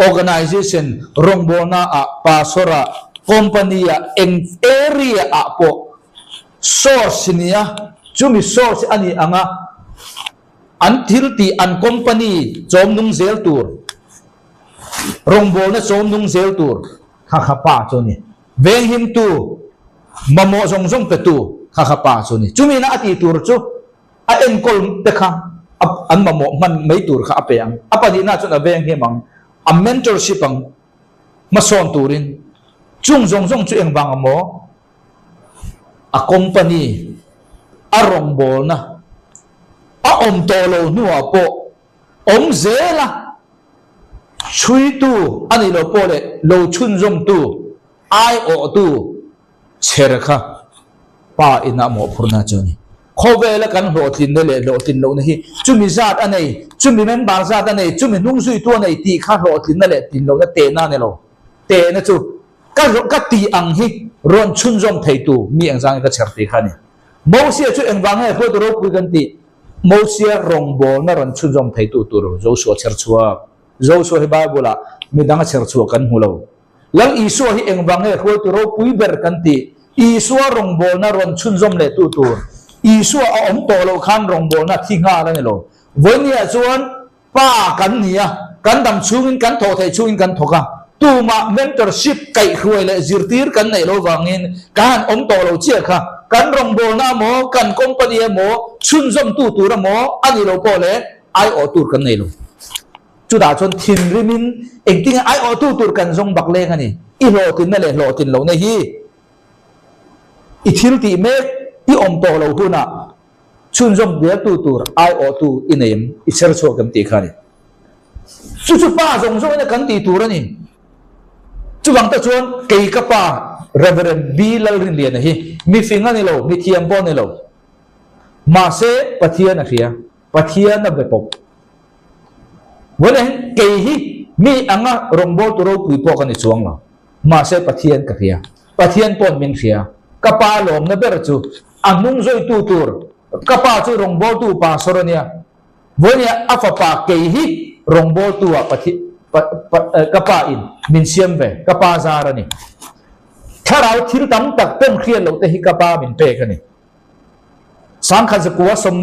A: organisation rawngbawlna ah, pastor ah, company ah, eng area ah pawh source nia, chumi source a nih anga an thil tih an company chawm nung zel tur, rawngbawlna chawm nung zel tur kha kha pa chu a ni. Venghimtu, mamawh zawng zawng petu kha kha pa chu a ni. Chumina a tih tur chu A enkawl te kha an mamawh hman mai tur kha a pe ang. A pahnihna chuan a veng him ang, a mentorship ang hmasawn turin. Chung zawng zawng chu engvang ang maw? A company, a rawngbawlna a awm tawh lo hnuah pawh awm zel a, chhuitu a nih loh pawh leh lo chhunzawmtu, aiawhtu, Chher kha pa ina mawhphurhna chu a ni. Khawvela kan hlawhtlinna leh hlawhtlin lohna hi chumi zat a nei, chumi member zat a nei, chumi hnung zuitu a nei tih kha hlawhtlinna leh tlin lohna tehna a ni lo. Tehna chu ka ka tih ang hi rawn chhunzawm theitu mi engzangin ka chher tih kha a ni. Mosia chu engvang nge hruaitu ropui kan tih? Mosia rawngbawlna rawn chhunzawm theitu tur Joshua chher chhuak. Joshua hi Bible-ah midang a chher chhuak kan hmu lo. Lal Isua hi engvang nge hruaitu ropui ber kan tih? Isua rawngbawlna rawn chhunzawm lehtu tur. Isua a awm tawh loh khan rawngbawlna thi nghal a ni lo. Vawinia chuan Pa kan ni a, kan dam chhungin kan thawh theih chhungin kan thawk a, tumah mentorship kaihhruai leh zirtir kan neih loh vangin ka han awm tawh lo chiah kha, kan rawngbawlna emaw, kan company emaw, chhunzawmtu tur emaw a nih loh pawh leh aiawh tur kan nei lo. Chutah chuan thinrimin engtinge aiawhtu tur kan zawng bak leng a ni. I hlawhtlinna leh hlawhtlin lohna hi i thil tih mek i awm tawh loh hunah Chhunzawm bialtu tur aiawhtu i nei em? I chher chhuak em tih kha a ni. Chu chu pa zawng zawngin a kan tih tur a ni. Chuvang tak chuan kei ka pa Rev. B. Lalrinliana hi mi fing a ni lo, mi thiam pawh a ni lo. Mahse Pathian a hria, Pathian a be pawp. Vawiin hian kei hi mi anga rawngbawltu ropui pawh ka ni chuang lo. Mahse Pathian ka hria, Pathian pawn min hria. Ka pa lawmna ber chu A hnung zawitu tur ka pa chu rawngbawltu pastor a nia. Vawinia a fapa kei hi rawngbawltu ah ka pa in min siam ve, ka pa zar a ni. Thlarau thil tam tak pawm hriat loh te hi ka pa min pek a ni. Sangkhat zakua sawm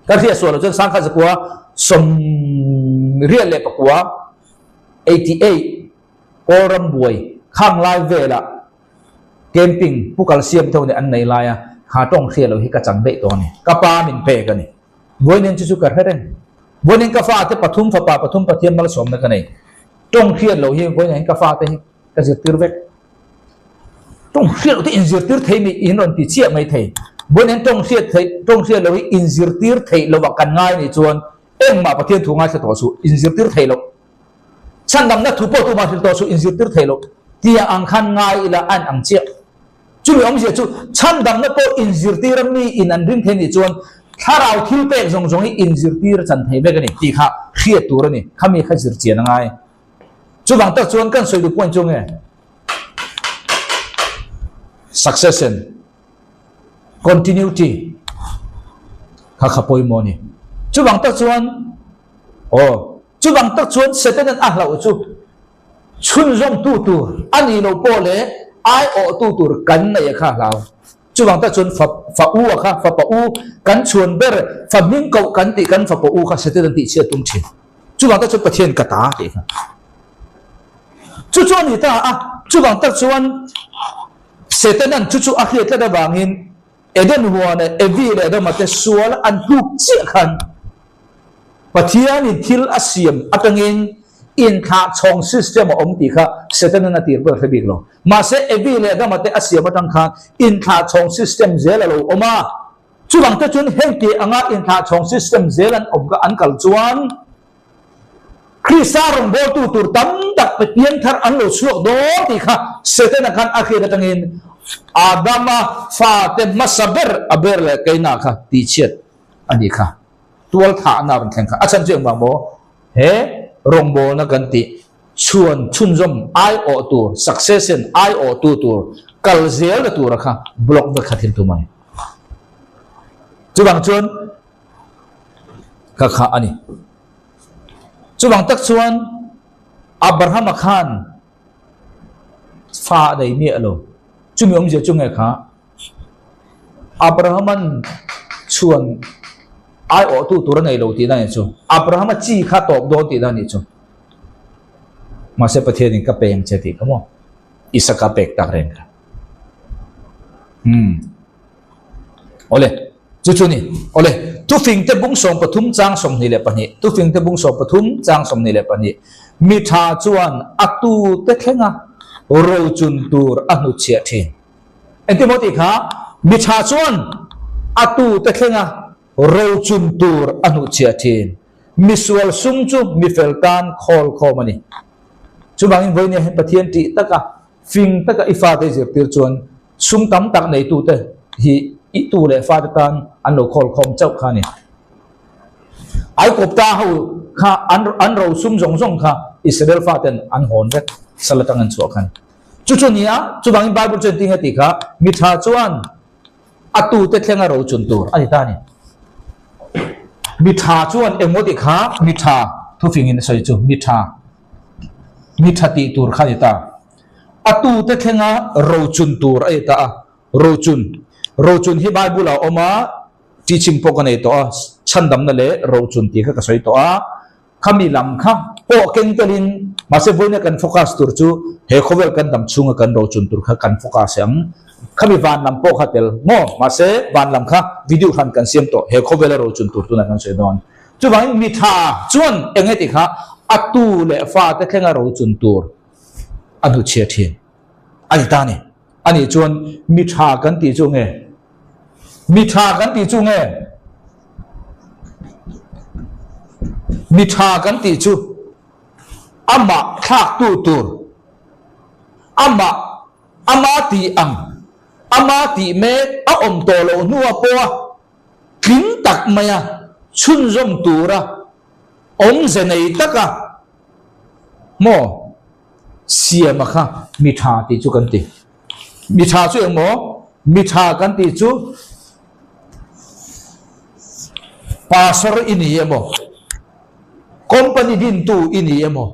A: ka hriat suah loh chuan sangkhat zakua sawm riat leh pakua, 88, Kawlram buai khang lai velah Camping pu kal siam tho nih an nei lai a, kha tawng hria lo hi ka chang daih tawh a ni. Ka pa min pek a ni. Vawiin chu chu ka hre reng. Vawiin ka fate pathum fapa pathum Pathian malsawmna ka nei. Tawng hriat lo hi vawiin ka fate hi ka zirtir vek. Tawng hriat lo te inzirtir thei mi in rawn ti chiah mai thei. Vawiin tawng hriat theih tawng hriat lo hi inzirtir theih lovah kan ngai nih chuan engmah Pathian thu ngaithla tawh suh inzirtir theih loh. Chhandamna thu pawh tumah hrilh tawh suh inzirtir thei lo tia ang khan ngai ila a in ang chiah. Chumi awmzia chu chhandamna pawh inzirtir a mi in an ring thei nih chuan thlarau thil pek zawng zawng hi inzirtir a chan thei vek a ni tih kha hriat tur a ni. Khami kha zir chian a ngai. Chuvang tak chuan kan sawi duh point chu nge? Succession, continuity kha kha pawimawh a ni. Chuvang tak chuan aw. Chuvang tak chuan Setanan a hlauh chu chhunzawmtu tur a nih loh pawh leh aiawhtu tur kan nei a kha a hlau. Chuvang tak chuan fa fa u a kha fapa u kan chhuan ber fa hming koh kan tih kan fapa u kha Setanan tihchhiat tum thin. Chuvang tak chuan Pathian ka ta tih kha. Chu chu a ni ta a, chuvang tak chuan Setanan chu chu a hriat tlat avangin Eden huana Evi leh Adama te sual an tluk chiah khan Pathianin thil a siam atangin inthlahchhawng system a awm tih kha Setanan a tir pawh a hre bik lo. Mahse Evi leh Adama te a siam atang khan inthlahchhawng system zel a lo awm a. Chuvang te chuan hengti anga inthlahchhawng system zel an awm kha an kal chuan Krista rawngbawltu tur tam tak Pathian thar an lo chhuak dawn tih kha Setana khan a hriat atangin Adama fate hmasa ber a ber leh Kaina kha tihchhiat a nih kha. Tual thahna a rawn thleng kha. A chhan chu engvang maw? He rawngbawlna kan tih chhuan chhunzawm aiawh tur, succession aiawhtu tur, kal zelna tura kha block vek kha thil tum a ni. Chuvang chuan ka kha a ni. Chuvang tak chuan Abrahama khan fa a nei miah lo. Chumi awmzia chu nge kha? Abrahaman chhuan aiawhtu tur a nei lo tihna a nih chu. Abrahama chi kha tawp dawn tihna a nih chu. Mahse Pathianin ka peng che tih kha maw? Isaka pek tak reng kha. Hmm. Awle, chu chu ni. Awle, Tufingte bung 13 chang 22. Tufingte bung 13 chang 22. Mi tha chuan a tu te thlenga rochun tur a hnutchhiah thin. Engtin maw tih kha mi tha chuan a tute thlenga rochun tur a hnuhchhiah thin. Misual sum chu mifel tan khawl khawm a ni. Chuvangin vawinia hian Pathian tih taka fing taka i fate zirtir chuan sum tam tak neitute hi i tu leh fate tan an lo khawl khawm chauh kha a ni. Aikawpta ho kha an ro sum zawng zawng kha Israel faten an hawn vek sal atang an chhuah khan. Chu chu nia, chuvangin Bible chuan tinge tih kha, mi tha chuan A tute thlenga rochun tur a ni ta a ni. Mi tha chuan engmaw ti kha mi tha thufingin a sawi chu mi tha, mi tha tih tur kha a ni ta. A tute thlenga rochun tur a ni ta a. Rochun, rochun hi Bible ah a awm a, teaching pawh ka nei tawh a, chhandamna leh rochun tih kha ka sawi tawh a. Khami lam kha pawh keng telin mahse vawiina kan focus tur chu he khawvel kan dam chhunga kan rochun tur kha kan focus ang. Khami van lam pawh kha tel maw? Mahse van lam kha video hran kan siam tawh he khawvela rochun tur tunah kan sawi dawn. Chuvangin mi tha chuan eng nge tih kha a tu leh fate thlenga rochun tur a hnuchhia thin a ni ta a ni. Ani chuan mi tha kan tih chu nge? Mi tha kan tih chu nge? Mi tha kan tih chu amah thlaktu tur, amah ama tih ang, ama tih mek a awm tawh loh hnua pawha tling tak maia chhunzawm tura awmze nei taka maw siama kha mi tha tih chu kan ti. Mi tha chu eng maw? Mi tha kan tih chu pastor i ni emaw, company dintu i ni emaw,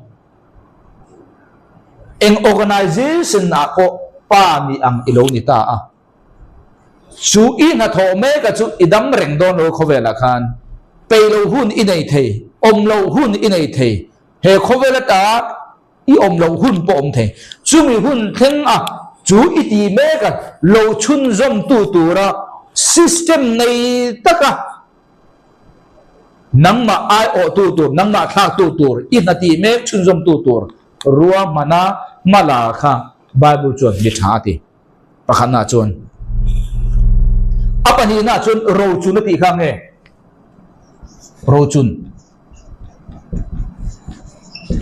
A: eng organization ah pawh pa ni ang i lo ni ta a. Chu i hnathawh mek a chu i dam reng dawn lo khawvelah khan peih loh hun i nei thei, awm loh hun i nei thei. He khawvel ata i awm loh hun pawh awm thei. Chumi hun thleng a chu i ti mek a, lo chhunzawmtu tura system nei taka nangmah aiawhtu tur, nangmah thlaktu tur, i hna tih mek chhunzawmtu tur ruahmana hmala kha Bible chuan mi tha a ti. Pakhatna chuan a pahnihna chuan rochun a tih kha nge? Rochun.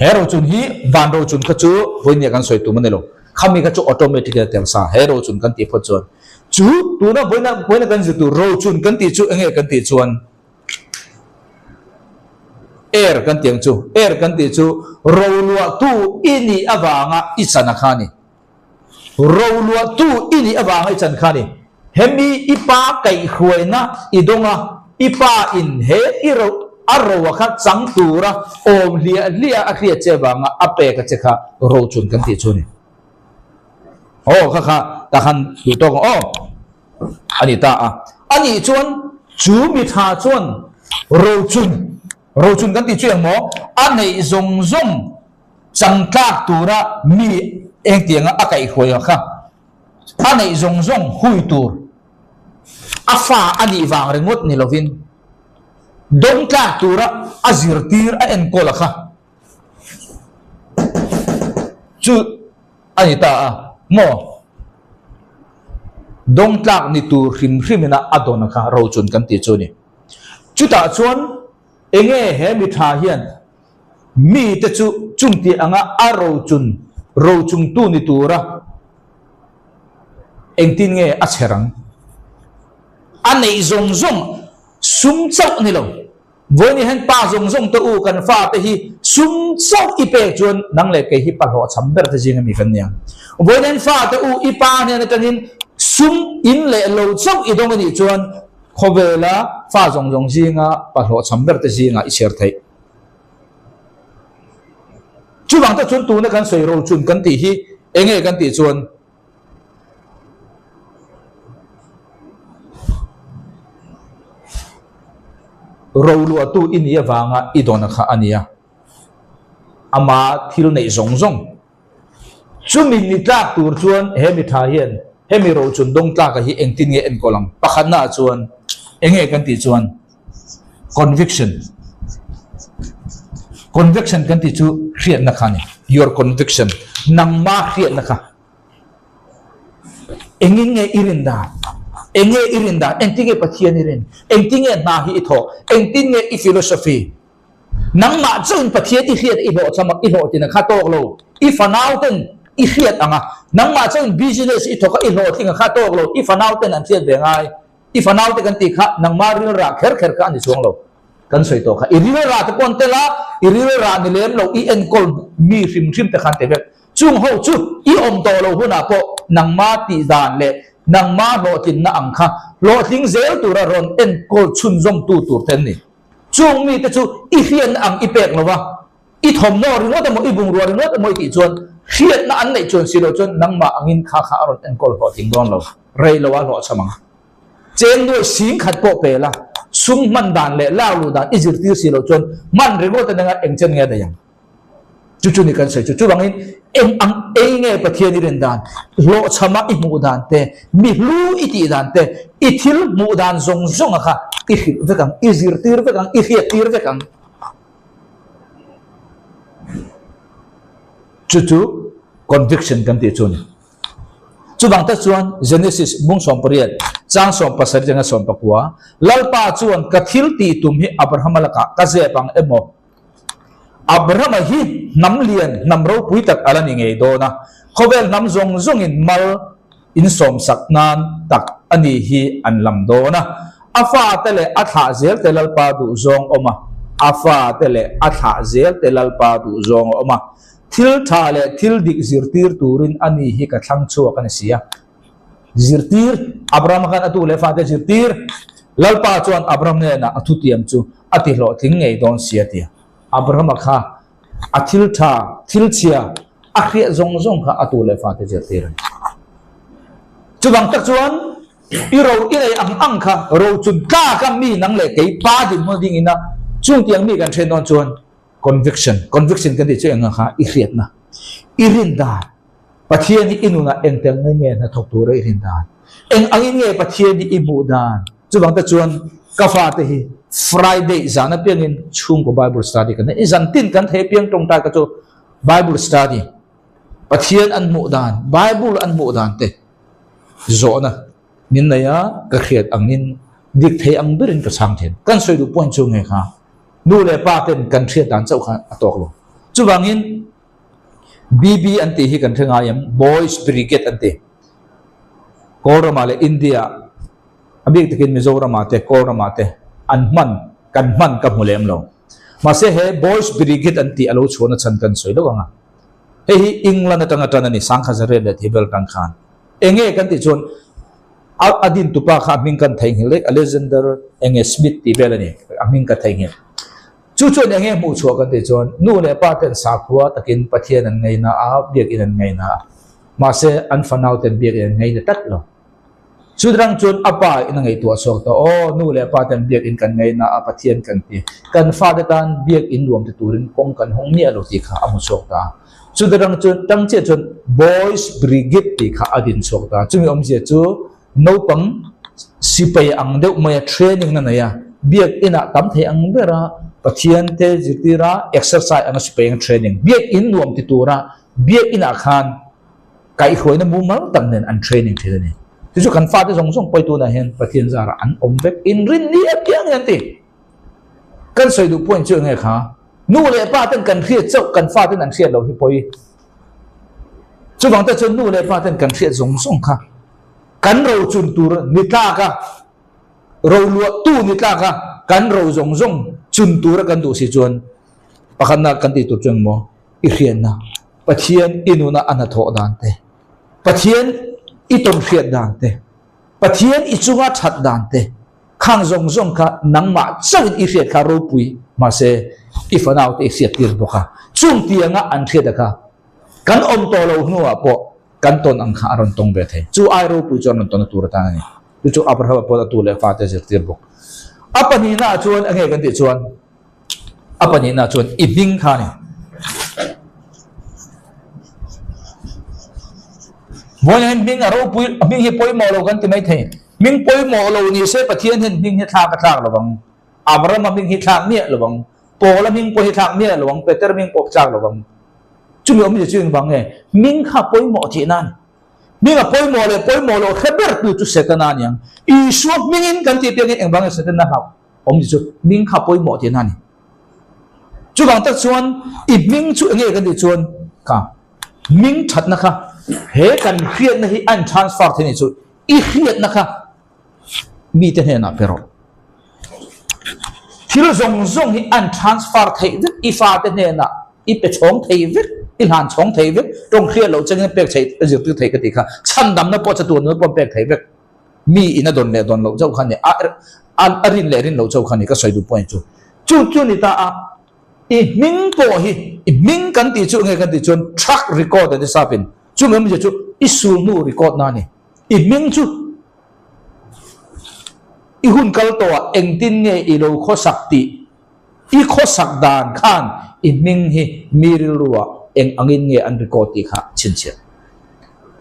A: He rochun hi van rochun kha chu vawinia kan sawi tum a ni lo. Khami kha chu automatic a tel sa. He rochun kan tih phawt chuan chu tuna vawiina vawiina kan zir tur rochun kan tih chu enge kan tih chuan air kan tih ang chu. Air kan tih chu roluahtu i nih avanga i chan a kha a ni. Roluahtu i nih avanga i chan kha a ni. Hemi i pa kaihhruaina i dawng a, i pa in he i ro a roa kha chang tura awm hliah hliah a hriat che avanga a pek a che kha rochun kan tih chu a ni. Aw kha kha ta khan duh tawk ang aw a ni ta a. A nih chuan chu mi tha chuan rochun, rochun kan tih chu eng maw? A neih zawng zawng Changtlak tura mi engtianga a kaihhruai ang kha a neih zawng zawng hui tur a fa a nih vang ringawt ni lovin dawngtlak tura a zirtir a enkawl a kha chu a ni ta a maw? Dawngtlak ni tur hrim hrimin a dawn a kha rochun kan tih chu a ni. Chutah chuan enge he mi tha hian Mite chu chungti anga a rochun rochungtu ni tura engtin nge a chher ang? A neih zawng zawng sum chauh ni lo. Vawiin hian pa zawng zawng te u kan fate hi sum chauh i pek chuan nang leh kei hi pa hlawhchham ber te zinga mi kan nia. Vawiin hian fate u i pa hnen atangin sum in leh lo chauh i dawng a nih chuan khawvela fa zawng zawng zinga pa hlawhchham ber te zingah i chher theih. Chuvang tak chuan tuna kan sawi rochun kan tih hi eng nge kan tih chuan roluahtu i nih avanga i dawna kha a nia. Ama thil neih zawng zawng Chumi ni tlak tur chuan he mi tha hian hemi rochun dawng tlaka hi engtin nge enkawl ang? Pakhatna ah chuan eng nge kan tih chuan conviction. Conviction kan tih chu hriatna kha a ni. Your conviction. Nangma hriatna kha. Engin nge i rin dan? Eng nge i rin dan? Engtin nge Pathian i rin? Engtin nge hna hi i thawh? Engtin nge i philosophy? Nangmah chuan Pathian i hriat i hlawh cham a, i hlawhtlin a kha tawk lo. I fanau ten i hriat ang a, nangmah chuan business i thawk a, i hlawhtling a kha tawk lo. I fanau ten an hriat ve ngai. I fanau te kan tih kha nangmah rilrah kher kher kha a ni chuang lo. Kan sawi tawh kha. I rilrah te pawh an tel a, i rilrah ni lem lo, i enkawl mi hrim hrim te khan ti vek. Chung ho chu i awm tawh lo hunah pawh nangmah tih dan leh. Nangma hlawhtlinna ang kha hlawhtling zel tura rawn enkawl chhunzawmtu tur te an ni. Chung mite chu i hriatna ang i pek lo va, i thawmhnaw ringawt emaw i bungrua ringawt emaw i tih chuan hriatna an neih chuan si loh chuan nangmah angin kha kha a rawn enkawl hlawhtling dawn lo, rei lo a hlawhchham ang. Cheng nuai sing khat pawh pe la, sum hman dan leh lak luh dan i zirtir si loh chuan hman ringawt a nenga eng chen nge a daih ang? Chu chu ni kan sawi chu. Chuvangin eng ang ei nge Pathian i rin dan, hlawhchhama i hmuh dan te, mi hlu i tih dan te, i thil hmuh dan zawng zawnga kha i hrilh vek ang, i zirtir vek ang, i hriattir vek ang. Chu chu conviction kan tih chu a ni. Chuvang tak chuan Genesis bung 18, chang 17 atanga 19, Lalpa chuan ka thil tih tum hi Abrahama lakah ka zep ang emaw? Abrahama hi hnam lian, hnam ropui tak a la ni ngei dawn a, khawvel hnam zawng zawngin mal insawmsak nan tak a ni hi an lam dawn a. A fate leh a thlah zelte Lalpa duhzawng awm a, a fate leh a thlah zelte Lalpa duhzawng a awm a. Thil tha leh thil dik zirtir turin a ni hi ka thlang chhuak a ni si a. Zirtir, Abraham khan a tu leh fate zirtir. Lalpa chuan Abraham hnenah a thutiam chu a ti hlawhtling ngei dawn si a ti a. Abrahama kha a thil tha, thil chhia a hriat zawng zawng kha a tu leh fate zirtir a ni. Chuvang tak chuan i ro i nei ang ang kha ro chun tlaka mi nang leh kei pa dinhmun ding ina chungtiang mi kan then dawn chuan conviction, conviction kan tih chu eng ang kha i hriatna, i rin dan. Pathian hi i nunah eng tel nge nge hnathawk tura i rin dan? Eng angin nge Pathian hi i hmuh dan? Chuvang te chuan ka fate hi Friday zan apiangin chhungkaw Bible study kan nei. I zan tin kan thei apiang tawngtai ka chu Bible study, Pathian an hmuh dan, Bible an hmuh dan te zawhna min nei a, ka hriat angin dik thei ang berin ka chhang thin. Kan sawi duh point chu nge kha nu leh pa ten kan hriat dan chauh kha a tawk lo. Chuvangin BB an tih hi kan hre ngai em? Boys Brigade an ti. Kawlramah leh India a bik takin Mizoramah te Kawlramah te an hman kan hman ka hmu lem lo. Mahse he Boys Brigade an tih a lo chhuahna chhan kan sawi deuh ang a. Hei hi England atanga tan a ni, Sangkha Zariat leh Thibel atang khan. Enge kan tih chuan a a dintupa kha a hming kan theihnghilh daih, Alexander enge Smith tih vel a ni, a hming ka theihnghilh. Chu chuan eng nge hmuh chhuah kan tih chuan nu leh pa ten sakhua takin Pathian an ngaina a, biakin an ngaina a. Mahse, an fanau ten biakin an ngaina tlat lo. Chudrang chuan a pa in a ngaihtuah chhuak ta, Aw, nu leh pa ten biakin kan ngaina a, Pathian kan ti. Kan fate tan biakin nuam ti turin kawng kan hawng miah lo tih kha a hmu chhuak ta a. Chudrang chuan tang chiah chuan Boys Brigade tih kha a din chhuak ta a. Chumi awmzia chu Naupang sipai ang deuh maia training na nei a, biak inah tam thei ang bera Pathian te zirtira exercise anga sipai anga training, biak in nuam ti tura biak inah khan kaihhruaina mumal tak nen an training thin a ni. Chu chu kan fate zawng zawng pawi tunah hian Pathian zarah an awm vek, inrinni apiang hian ti. Kan sawi duh point chu enge kha, nu leh pa ten kan hriat chauh kan fa ten an hriat loh hi pawi. Chuvang te chuan nu leh pa ten kan hriat zawng zawng kha kan ro chun tur ni tlak a, ro luah tu ni tlak a, kan ro zawng zawng chun tura kan duh si chuan pakhatna kan tih tur chu engmaw i hriatna, Pathian i nuna a hnathawh dan te, Pathian i tawn hriat dan te, Pathian i chunga that dan te, khang zawng zawng kha nangmah chauhin i hriat kha ropui mahse i fanau te i hriat tir bawk a, chung tianga an hriat a kha kan awm tawh lo hnuah pawh kan tawn ang kha a rawn tawng ve thei. Chu ai ropui chu an rawn tawn a tur atan a ni. Chu chu Abrahama pawh a tu leh fate zirtir bawk. A pahnihnaah chuan enge kan tih chuan a pahnihnaah chuan i hming kha a ni. Vawiin hian hming a ropui, a hming hi pawimawh lo kan ti mai thei. Hming pawimawh lo ni se Pathian hian hming hi thlak a thlak lo vang. Abrahama hming hi thlak miah lo vang. Paula hming pawh hi thlak miah lo vang. Peter hming pawh thlak lo vang. Chumi awmzia chu engvang nge? Hming kha pawimawh tih nan. Hming a pawimawh leh pawimawh loh hre ber tu chu Setana a ni ang. Isua hmingin kan tih piangin engvang nge Setana hlauh awmzia chu hming kha pawimawh tih nan a ni. Chuvang tak chuan i hming chu enge kan tih chuan kha hming thatna kha he kan hriatna hi a in transfer thei a nih chu i hriatna kha mite hnenah pe rawh. Thil zawng zawng hi an transfer theih vek, i fate hnenah i pe chhawng thei vek. I hlan chhawng thei vek, tawng hriat loh chengin a pek theih, a zirtir thei ka tih kha. Chhandamna pawh chatuan nuna pawh an pek thei vek. Mi in a dawn leh dawn loh chauh kha ni, a a rin leh rin loh chauh kha ni ka sawi duh point chu. Chu chu ni ta a, i hming pawh hi, i hming kan tih chu enge kan tih chuan track record an ti sapin, chumi awmzia chu i sulhnu record na a ni. I hming chu i hun kal tawhah engtin nge i lo khawsak tih I khawsak dan khan i hming hi mi rilruah eng angin nge an record tih kha chhinchhiah.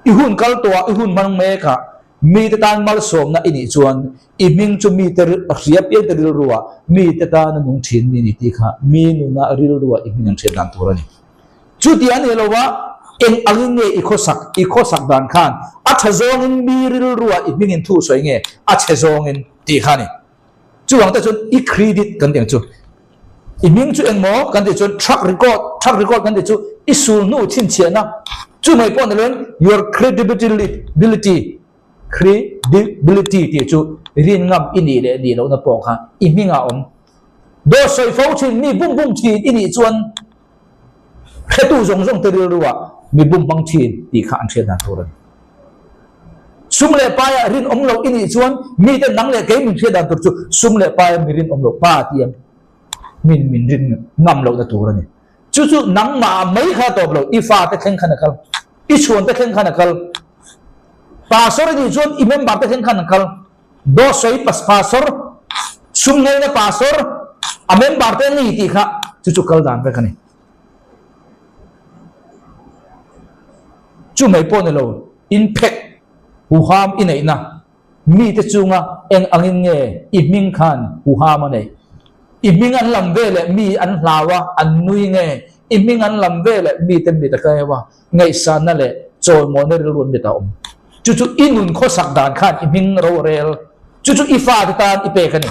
A: I hun kal tawhah i hun hmang mekah mite tan malsawmna i nih chuan i hming chu mite hria piangte rilruah mite tana nung thin mi ni tih kha mi nuna rilruah i hming an hriat dan tur a ni. Chuti a nih lova eng angin nge i khawsak, i khawsak dan khan a tha zawngin mi rilruah i hmingin thu sawi nge a chhe zawngin tih kha a ni. Chuvang te chuan i credit kan tih ang chu. I hming chu engmaw kan tih chuan track record, track record kan tih chu i sulhnu chhinchhiahna. Chu mai pawh ni loin your credibility, credibility tih chu rin ngam i nih leh nih lohna pawh kha i hmingah a awm. Dawt sawi fo thin, mi bum bum thin i nih chuan Hretu zawng zawng te rilruah mi bum hmang thin tih kha an hriat dan tur a ni. Sum leh paia rinawm loh i nih chuan mite nang leh kei min hriat dan tur chu sum leh paia mi rinawm loh pa tia min min rin ngam lohna tur a ni. Chu chu nangmah mai kha tawp lo, i fate thleng khan a kal, i chhuante thleng khan a kal, pastor i nih chuan i member te thleng khan a kal. Dawt sawi pastor, sum ngeina pastor, a member te an ni tih kha chu chu kal dan vek a ni. Chu mai pawh ni lo, in phek huham i neihna mite chunga eng angin nge i hming khan huham a neih? I hming an lam veleh mi an hlau a, an nui nge? I hming an lam veleh mite mit a kaiau a, ngaihsanna leh chawimawina rilru an mit a awm. Chu chu i nun khawsak dan khan i hming ro a rel. Chu chu i fate tan i pek a ni.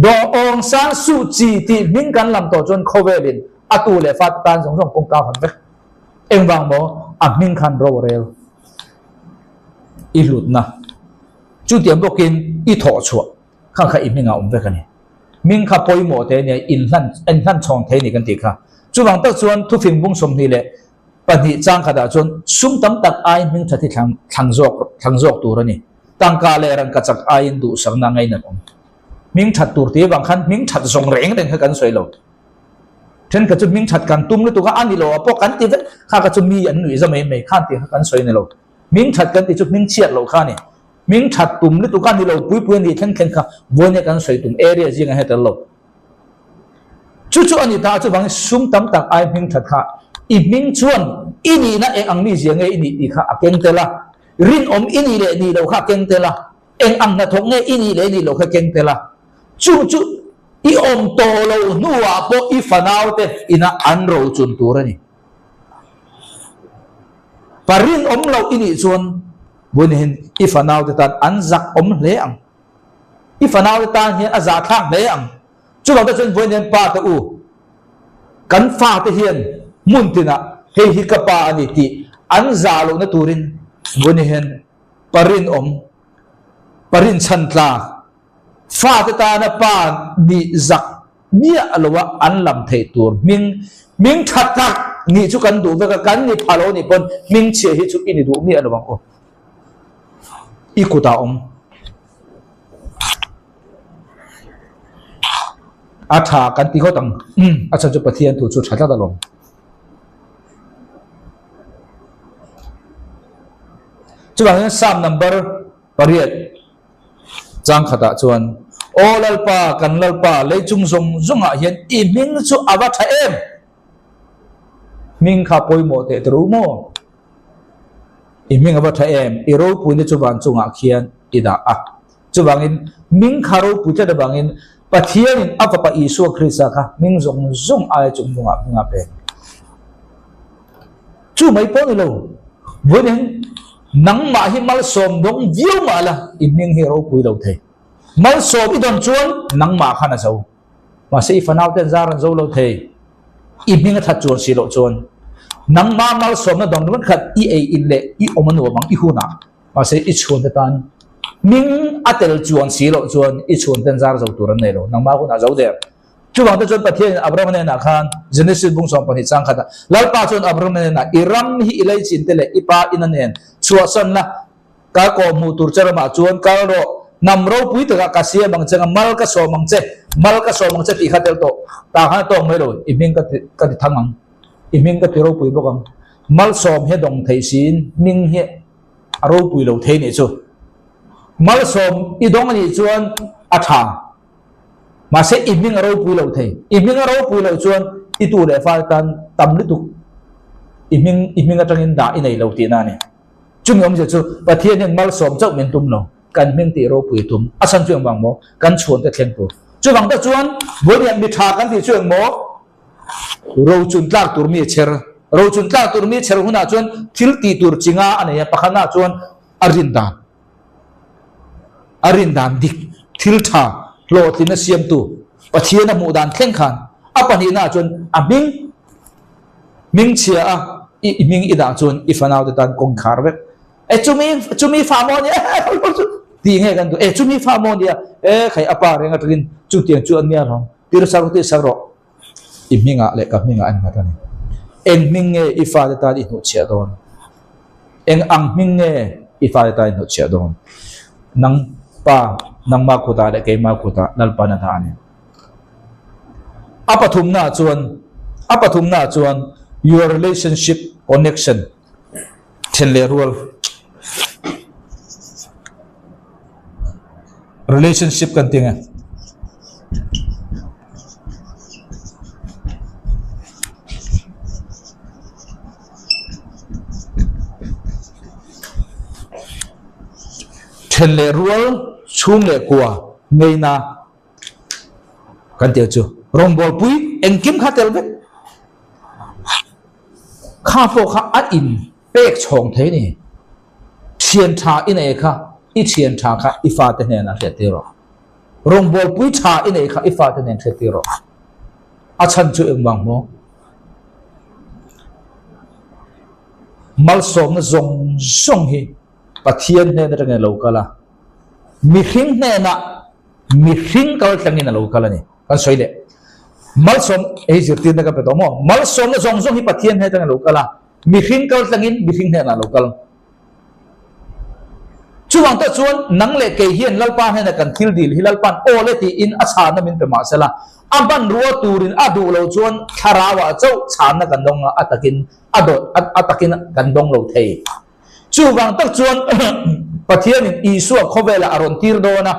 A: Daw Aung San Suu Kyi tih hming kan lam tawh chuan khawvelin a tu leh fate tan zawng zawng kawngka hawn vek. Engvang maw? A hming khan ro a rel. I hlutna. Chutiang bawkin i thawh chhuah kha kha i hmingah awm vek a ni. Hming kha pawimawh te nia inhlan inhlan chhawng thei a ni kan tih kha. Chuvang tak chuan thufing bung 22 chang khatah chuan sum tam tak aiin hming tha thi thlang thlang zawk thlang zawk tur a ni. Tangka leh rangka chak aiin duhsakna ngainat awm. Hming that tur tih avang khan hming that zawng reng reng kha kan sawi lo. Thenkhat chu hming that kan tum lutuk a, a ni lo ah pawh kan ti vek. Kha kha chu mi an nuih za mai mai khan tih kha kan sawi ni lo. Hming that kan tih chu hming chhiat loh kha a ni. Hming that tum lutuk a ni lo pui pui a nih thleng thleng kha vawinia kan sawi tum area zingah hian tel lo. Chu chu a ni ta a, chuvangin sum tam tak ai hming that kha i hming chuan i nihna eng ang mizia nge i nih tih kha a keng tel a, rinawm i nih leh nih loh kha a keng tel a, eng ang hnathawk nge i nih leh nih loh kha a keng tel a. Chu chu i awm tawh lo hnuah pawh i fanaute ina an rochun tur a ni. Pa rinawm loh i nih chuan vawiin i fanaute tan an zak awm hle ang. I fanaute tan hian a zahthlak hle ang. Chuvang te chuan vawiin hian pa te u, kan fate hian hmun tinah hei hi ka pa a ni tih an zah lohna turin vawiin hian pa rinawm, pa rinchhan tlak, fate tana pa nih zak miah loa an lam theih tur hming hming tha tak nih chu kan duh vek a, kan ni pha lo nih pawn hming chhia hi chu i ni duh miah lo ang aw. I kutah awm. A tha kan ti ngawt ang. A chhan chu Pathian thu chu tha tlat alawm. Chuvang hian Psalm number pariat chang khatah chuan Aw Lalpa, kan Lalpa, lei chung zawng zawngah hian i hming chu a va tha em? Hming kha pawimawh teh tur u maw? I hming a va tha em? I ropuina chu van chungah khian i dah a. Chuvangin, hming kha ropui tlat avangin Pathianin a Fapa Isua Krista kha hming zawng zawng aia chung chungah hming a pek. Chu mai pawh ni lo, vawiin nangmah hi malsawm dawng viau mah la, i hming hi ropui lo thei. Malsawm i dawn chuan nangmah khan a zo. Mahse i fanau ten zar an zo lo thei. I hming a that chuan si loh chuan nangmah malsawmna dawn ringawt khat i ei in leh i awm a nuam ang i hunah. Mahse i chhuante tan hming a tel chuan si loh chuan i chhuanten zar zo tur an nei lo. Nangmah hunah zo der. Chuvang te chuan Pathianin Abrahama hnenah khan Genesis bung 12 chang khatah, Lalpa chuan Abrahama hnenah, I ram hi i leichin te leh i pa ina nen chhuahsan la, ka kawh hmuh tur che ramah chuan kal rawh, hnam ropui takah ka siam ang che nga, mal ka sawm ang che, mal ka sawm ang che tih kha tel tawh. Tah khan a tawk mai lo, i hming ka ti ka ti thang ang, i hming ka ti ropui bawk ang. Malsawm hi a dawng thei siin hming hi a ropui lo thei nih chu. Malsawm i dawng a nih chuan a tha. Mahse i hming a ropui lo thei. I hming a ropui loh chuan i tu leh fal tan tam lutuk i hming i hming atangin dah i nei lo tihna a ni. Chumi awmzia chu Pathian hian malsawm chauh min tum lo, kan hming tih ropui tum. A chhan chu engvang maw? Kan chhuan te thleng tur. Chuvang tak chuan Vawiin mi tha kan tih chu engmaw? Rochun tlak tur mi a chher. Rochun tlak tur mi a chher hunah chuan thil tih tur chi nga a nei a, pakhatnaah chuan a rin dan. A rin dan dik, thil tha, hlawhtlin a siamtu, Pathian a hmuh dan thleng khan a pahnihnaah chuan a hming, hming chhia a i hming i dah chuan i fanaute tan kawng khar vek. E chumi, chumi fa maw nia, tih nge kan duh, e chumi fa maw nia, e khai a pa reng atangin chutiang chu an nia hlawm. Tir sak rawh, tir sak rawh. I hmingah leh ka hmingah an nghat a ni. Eng hming nge i fate tan i hnuhchhiah dawn? Eng ang hming nge i fate tan i hnuhchhiah dawn? Nang pa, nangma kutah leh keima kutah Lalpan a dah a ni. A pathumnaah chuan, a pathumnaah chuan your relationship connection then leh rual. Relationship kan ti nge. Then leh rual chhung leh kua ngeina kan tih chu rawngbawlpui engkim kha tel vek. Kha pawh kha a in pek chhawng thei a ni. Thian tha i nei kha i thian tha kha i fate hnenah hriat tir rawh. Rawngbawlpui tha i nei kha i fate hnen hriat tir rawh. A chhan chu engvang maw? Malsawmna zawng zawng hi Pathian hnen atangin a lo kal a, mihring hnenah mihring kal tlangin a lo kal a ni. Kan sawi leh. Malsawm, hei zirtirna ka pe tawh maw? Malsawmna zawng zawng hi Pathian hnen atangin a lo kal a, mihring kal tlangin mihring hnenah a lo kal. Chuvang tak chuan nang leh kei hian Lalpa hnena kan thil dil hi Lalpa'n aw le tiin a chhanna min pe mah sela, a hmanrua turin a duh lo chuan thlarauah chauh chhanna kan dawng a, a takin a dawt a takin kan dawng lo thei. Chuvang tak chuan Pathianin Isua khawvelah a rawn tir dawn a,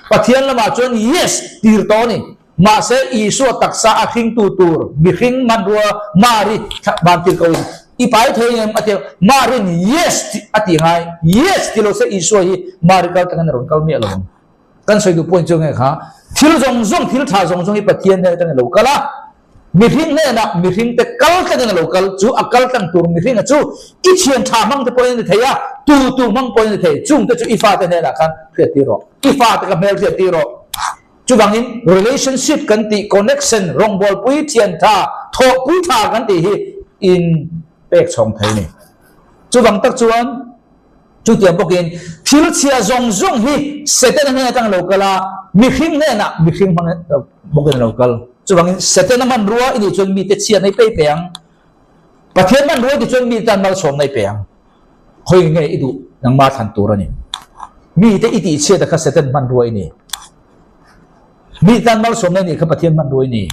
A: Pathian lamah chuan Yes tir tawh a ni. Mahse, Isua taksa a hringtu tur mihring hmanrua Mari van tir ko in i pai thei em? a ti a. Mari'n Yes tih a ti ngai. Yes ti lo se Isua hi Mari kal tangin a rawn kal miah lo ang. Kan sawi duh point chu nge kha, thil zawng zawng, thil tha zawng zawng hi Pathian hnen atangin a lo kal a, mihring hnenah mihring te kal tlangin a lo kal, chu a kal tlang tur mihringa chu i thian tha hmang te pawhin a ni thei a, tu tu hmang pawhin a ni thei, chung te chu i fate hnenah khan hriat tir rawh, i fate kha hmel hriat tir rawh. Chuvangin relationship kan tih, connection, rawngbawlpui thian tha, thawhpui tha kan tih hi in pek chhawng thei a ni. Chuvang tak chuan chutiang bawkin thil chhia zawng zawng hi Setana hnen atang a lo kal a, mihring hnenah mihring hmang bawkin a lo kal. Chuvangin Setana hmanrua i nih chuan mite chhiatna i pei pe ang, Pathian hmanrua i tih chuan mite tan malsawmna i pe ang. Hawi nge i duh nangma thlan tur a ni. Mite i tihchhiat a kha Satan hmanrua i ni. Mi tan malsawmna i nih kha Pathian hmanrua i ni.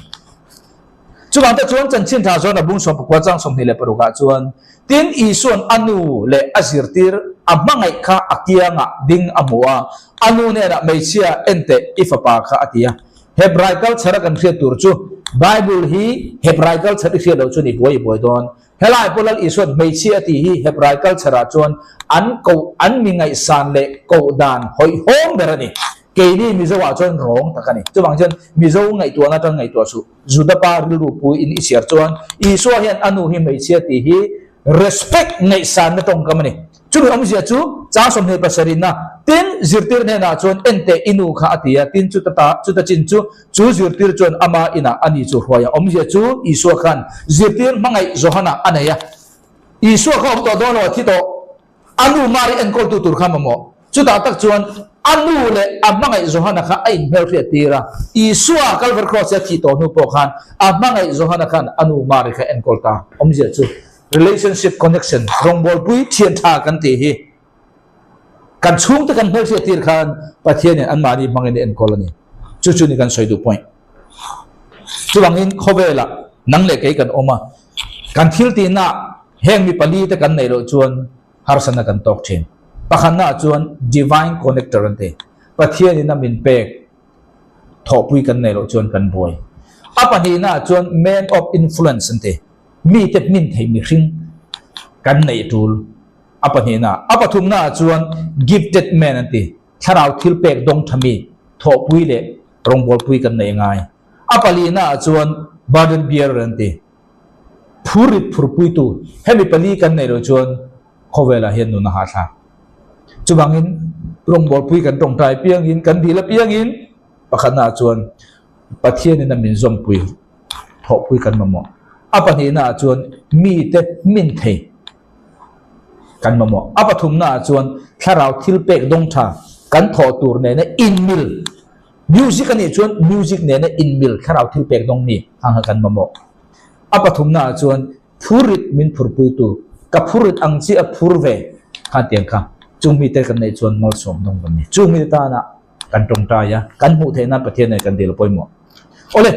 A: Chuvang te chuan chanchin tha zawn a bung 14 chang 26 ah chuan tin Isua'n a nu leh a zirtir a hmangaih kha a kiangah ding a hmu a, a nu hnenah hmeichhia en teh i fapa kha a ti a. Hebrai culture a kan hriat tur chu Bible hi Hebrai culture i hriat loh chuan i buai i buai dawn. Helai pawh Lal Isua'n hmeichhia a tih hi Hebrai culture-ah chuan an koh, an mi ngaihsan leh koh dan hawihhawm ber a ni. Keini Mizo-ah chuan rawng tak a ni. Chuvang chuan Mizo ngaihtuahna atang ngaihtuah suh. Juda pa rilru puiin i chhiar chuan Isua hian a nu hi hmeichhia tih hi respect ngaihsanna tawngkam a ni. Chumi awmzia chu chang 27 na tin zirtir hnenah chuan en teh i nu kha a ti a, tin chuta ta chuta chin chu chu zirtir chuan ama inah a ni chu hruai a. Awmzia chu Isua khan zirtir hmangaih Johana a nei a. Isua kha awm tawh dawn lo a thi tawh. A nu Mari enkawltu tur kha mamawh. Chutah tak chuan a nu leh a hmangaih Johana kha a inhmelhriat tir a. Isua Kalvar Kraws-a thih tawh hnu pawh khan a hmangaih Johana khan a nu Mari kha enkawl ta. Awmzia chu relationship connection, rawngbawlpui thian tha kan tih hi kan chhungte kan hmelhriat tir khan Pathianin anmahni hmangin a enkawl a ni. Chu chu ni kan sawi duh point. Chuvangin khawvelah nang leh kei kan awm a, kan thil tihna heng mi palite kan neih loh chuan harsatna kan tawk thin. Pakhatnaah chuan Divine Connector an ti. Pathianin a min pek thawhpui kan neih loh chuan kan buai. A pahnihnaah chuan Man of Influence an ti. Mite hmin thei mihring kan neih tul. A pahnihnaah. A pathumnaah chuan Gifted Man an ti. Thlarau thil pek dawng tha mi thawhpui leh rawngbawlpui kan neih ngai. A palihnaah chuan Burden Bearer an ti. Phur rit phurpuitu hemi pali kan neih loh chuan khawvelah hian nun a hahthlak. Chuvangin rawngbawlpui kan tawngtai piangin, kan dil apiangin pakhatnaah chuan Pathianin a min zawmpui thawhpui kan mamawh. A pahnihnaah chuan mite hmin thei kan mamawh. A pathumnaah chuan thlarau thil pek dawng tha kan thawh tur nena inmil Music a nih chuan music nena inmil thlarau thil pek dawng mi hang kha kan mamawh. A pathumnaah chuan phurrit min phurpuitu, ka phurrit ang chi a phur ve khan tiang kha chung mite kan neih chuan malsawm dawng kan ni. Chung mite tana kan tawngtai a, kan hmuh theih nan Pathian nen kan dil a pawimawh. Awle,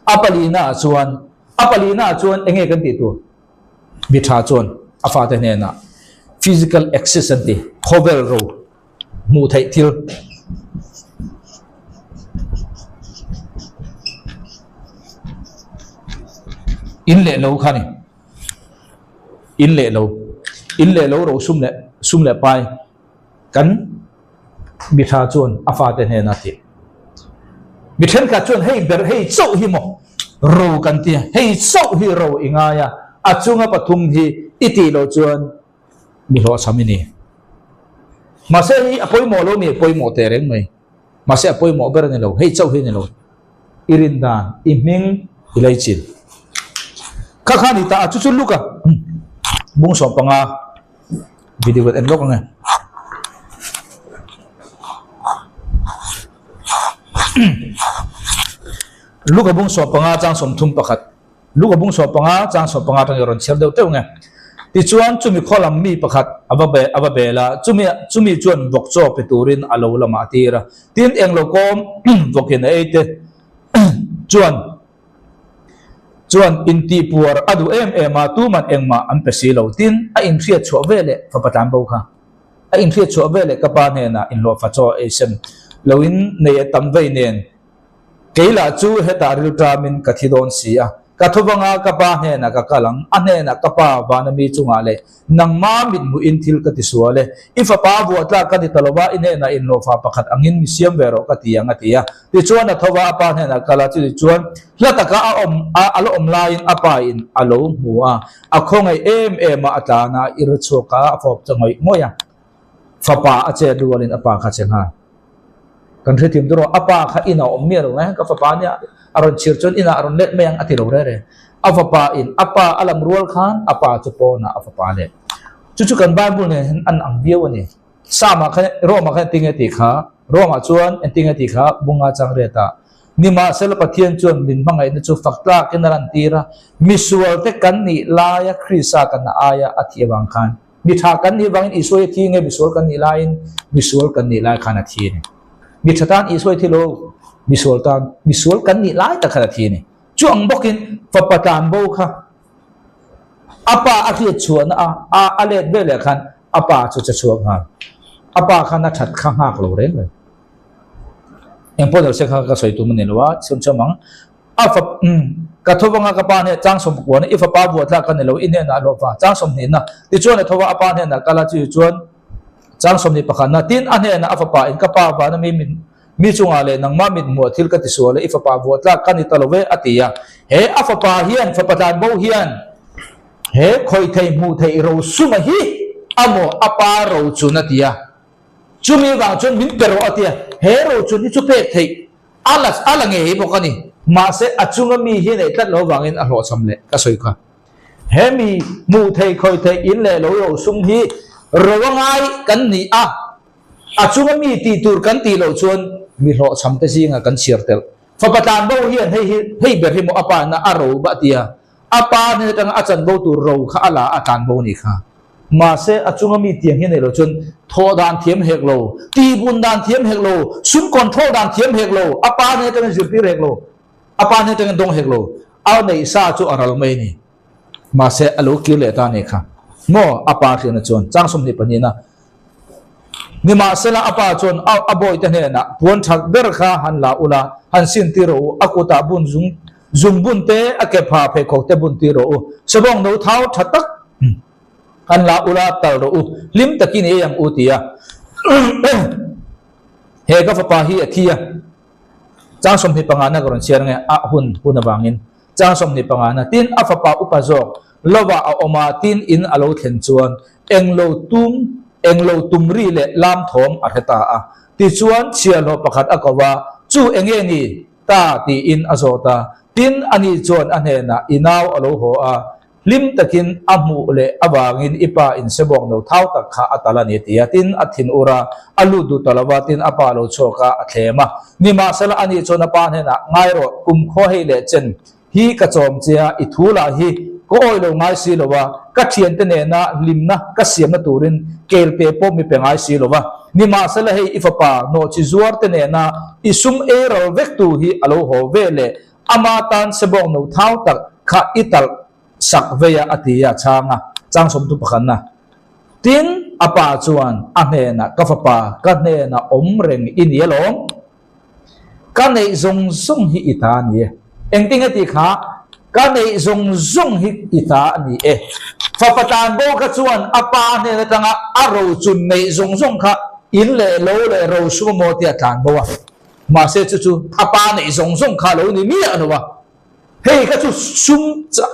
A: a palinaah chuan, a palinaah chuan eng nge kan tih tur? Mi tha chuan a fate hnenah physical access an ti, khawvel ro hmuh theih thil. In leh lo kha ni. In leh lo. In leh lo ro sum leh sum leh pai kan mi tha chuan a fate hnena ti. Mi thenkhat chuan hei ber hei chauh hi maw ro kan tia hei chauh hi ro i ngai a, a chunga pathum hi i tih loh chuan mi hlawhchham i ni. Mahse hei a pawimawh lo ni, pawimawh teh reng mai. Mahse a pawimawh ber a ni lo, hei chauh hi a ni lo. I rin dan, i hming, i lei chin. Kha kha ni ta a, chu chu Luka bung 15 video kan en lawk ang e. Luka bung 15 chang 31. Luka bung 15 chang 15 atangin a rawn chhiar deuh teuh nge. Tichuan chumi khaw lam mi pakhat a va a va bel a, chumi chumi chuan vawk chaw pe turin a lo lamah a tir a. Tin, englo kawm vawkin a ei te chuan chuan intihpuar a duh em em a, tuman engmah an pe si lo. Tin, a inhriat chhuah veleh fapa tlan bo kha a inhriat chhuah veleh ka pa hnenah inhlawhfa chaw ei sem loin nei a tam vei nen, Kei lah chu hetah rilṭamin ka thi dawn si a, ka thuvanga ka pa hnenah ka kal ang, a hnenah ka pa vana mi chungah leh nangma mithmuhin thil ka tisual e, i fapa vuah tlak ka ni ta lova i hnenah inhlawhfa pakhat angin mi siam ve rawh ka ti ang a ti a. Tichuan a thova a pa hnenah kal a, chutichuan hla taka a awm a a la awm laiin a pa in a lo hmu a, a khawngaih em em a, a tlan a, a ir chhuak a, a fawp ta ngawih ngawih a, fapa a chet rualin a pa kha che nghal. Kan hrethiam tur a pa kha inah awm miah lo nge ka fapa nia a rawn chhir chuan inah a rawn let mai ang a ti lo rere. A fapa in a pa a lam rual khan a pa chu pawnah a fapa let. Chu chu kan Bible nen hian an ang viau a ni. Psalm ah khan Rome ah khan engtin nge tih kha Rome ah chuan engtin nge tih kha bunga chang riat ah Nimahsela Pathian chuan min hmangaihna chu fak tlakin a lantir a, misual te kan nih laia Krista kan aia a thih avang khan Mi tha kan nih vangin Isua hi a thi nge misual kan nih laiin misual kan nih lai khan a thi a ni. Mi tha tan Isua hi thi lo, misual tan misual kan nih lai tak khan a thi a ni. Chu ang bawkin fapa tlan bo kha a pa a hriat chhuahna a a a let ve leh khan a pa chu che chhuak nghal. A pa khan a that kha nghak lo reng reng. Engpawh lo se kha ka sawi tum a ni lo a, chhun chhawm ang. A fap, umm, ka tho vanga ka pa hneh chang 19 na, i fapa buah tlak ka ni lo, i hnenah hlawh fa, chang 20 na, tichuan a tho va a pa hnenah kal a, chu chuan chang 21 na, tin a hnenah a fapa in ka pa vana mi mit mi chungah leh nangmah mit hmuah thil ka tisual e, i fapa buah tlak ka ni ta lo ve, a ti a. He a fapa hian, fapa tlan bo hian, he khawih thei hmuh theih ro suma hi a maw a pa ro chun a ti a. Chumi vang chuan min pe rawh a ti a, he ro chun hi chu pek theih A la a la ngei bawk a ni. Mahse, a chunga mi hi neih tlat lo vangin a hlawhchham leh ka sawi kha. He mi hmuh theih khawi theih in leh lo ro sum hi ro a ngai kan ni a. A chunga mi tih tur kan tih loh chuan mi hlawhchham te zingah kan chhiar telh. Fapa tlanbo hian hei hi hei ber hi maw a pa ina a ro bah tia a pa hnen atanga a chanbo tur ro kha a la a tlanbo a nih kha. Mahse a chunga mi tiang hi a neih loh chuan thawh dan thiam hek lo, tihbun dan thiam hek lo, sum control dan thiam hek lo, a pa hnen atanga zirtir hek lo, a pa hnen atanga dawng hek lo, a neih sa chu a ral mai a ni. Mahse a lo kir leh ta a nih kha. Maw? A pa hriatna chuan chang 22 na Nimahsela a pa chuan a a bawihte hnenah puan that ber kha han la ula, han sin tir rawh u, a kutah bun zung zung bun te, a ke pha pheikhawk te bun tir rawh u, sabawng no thau tha tak han la ula tal rawh u, hlim takin ei ang u ti a. He ka fapa hi a thi a, chang 25 na ka rawn chhiar ange a hun hun avangin. Chang 25 na tin a fapa upa zawk lovah a awm a, tin in a lo thlen chuan englo tum englo tum ri leh lam thawm a hre ta a. Tichuan chhiahhlawh pakhat a ko a, Chu enge ni ta? tiin a zawt a. Tin ani chuan a hnenah i nau a lo haw a, hlim takin a hmuh leh avangin i pa in sebawk no thau tak kha a tal a ni ti a. Tin a thin ur a, a lut duh ta lo va, tin a pa lo chhuak a, a thlem a. Nimahsela ani chuan a pa hnenah, Ngai rawh, kum khaw hei leh chen hi ka chawm che a, i thu lah hi ka awi lo ngai si lo a, ka thiante nena hlimna ka siamna turin kelte pawh mi pe ngai si lo va. Nimahsela hei i fapa nawhchi zuarte nena i sum ei ral vektu hi a lo haw ve leh ama tan sebawk no thau tak kha i talh sak vei a a ti a chhang a, chang sawmtu pakhatna. Tin, a pa chuan a hnenah, Ka fapa, ka hnenah awm reng i ni alawm. Ka neih zawng zawng hi i ta a ni e. Engtin nge tih kha? Ka neih zawng zawng hi i ta a ni e. Fapa tlanbo kha chuan a pa hnen atanga a rochun neih zawng zawng kha in leh lo leh rosum amaw tia tlanbo a. Mahse chu chu a pa neih zawng zawng kha a lo ni miah lo a. Hei kha chu sum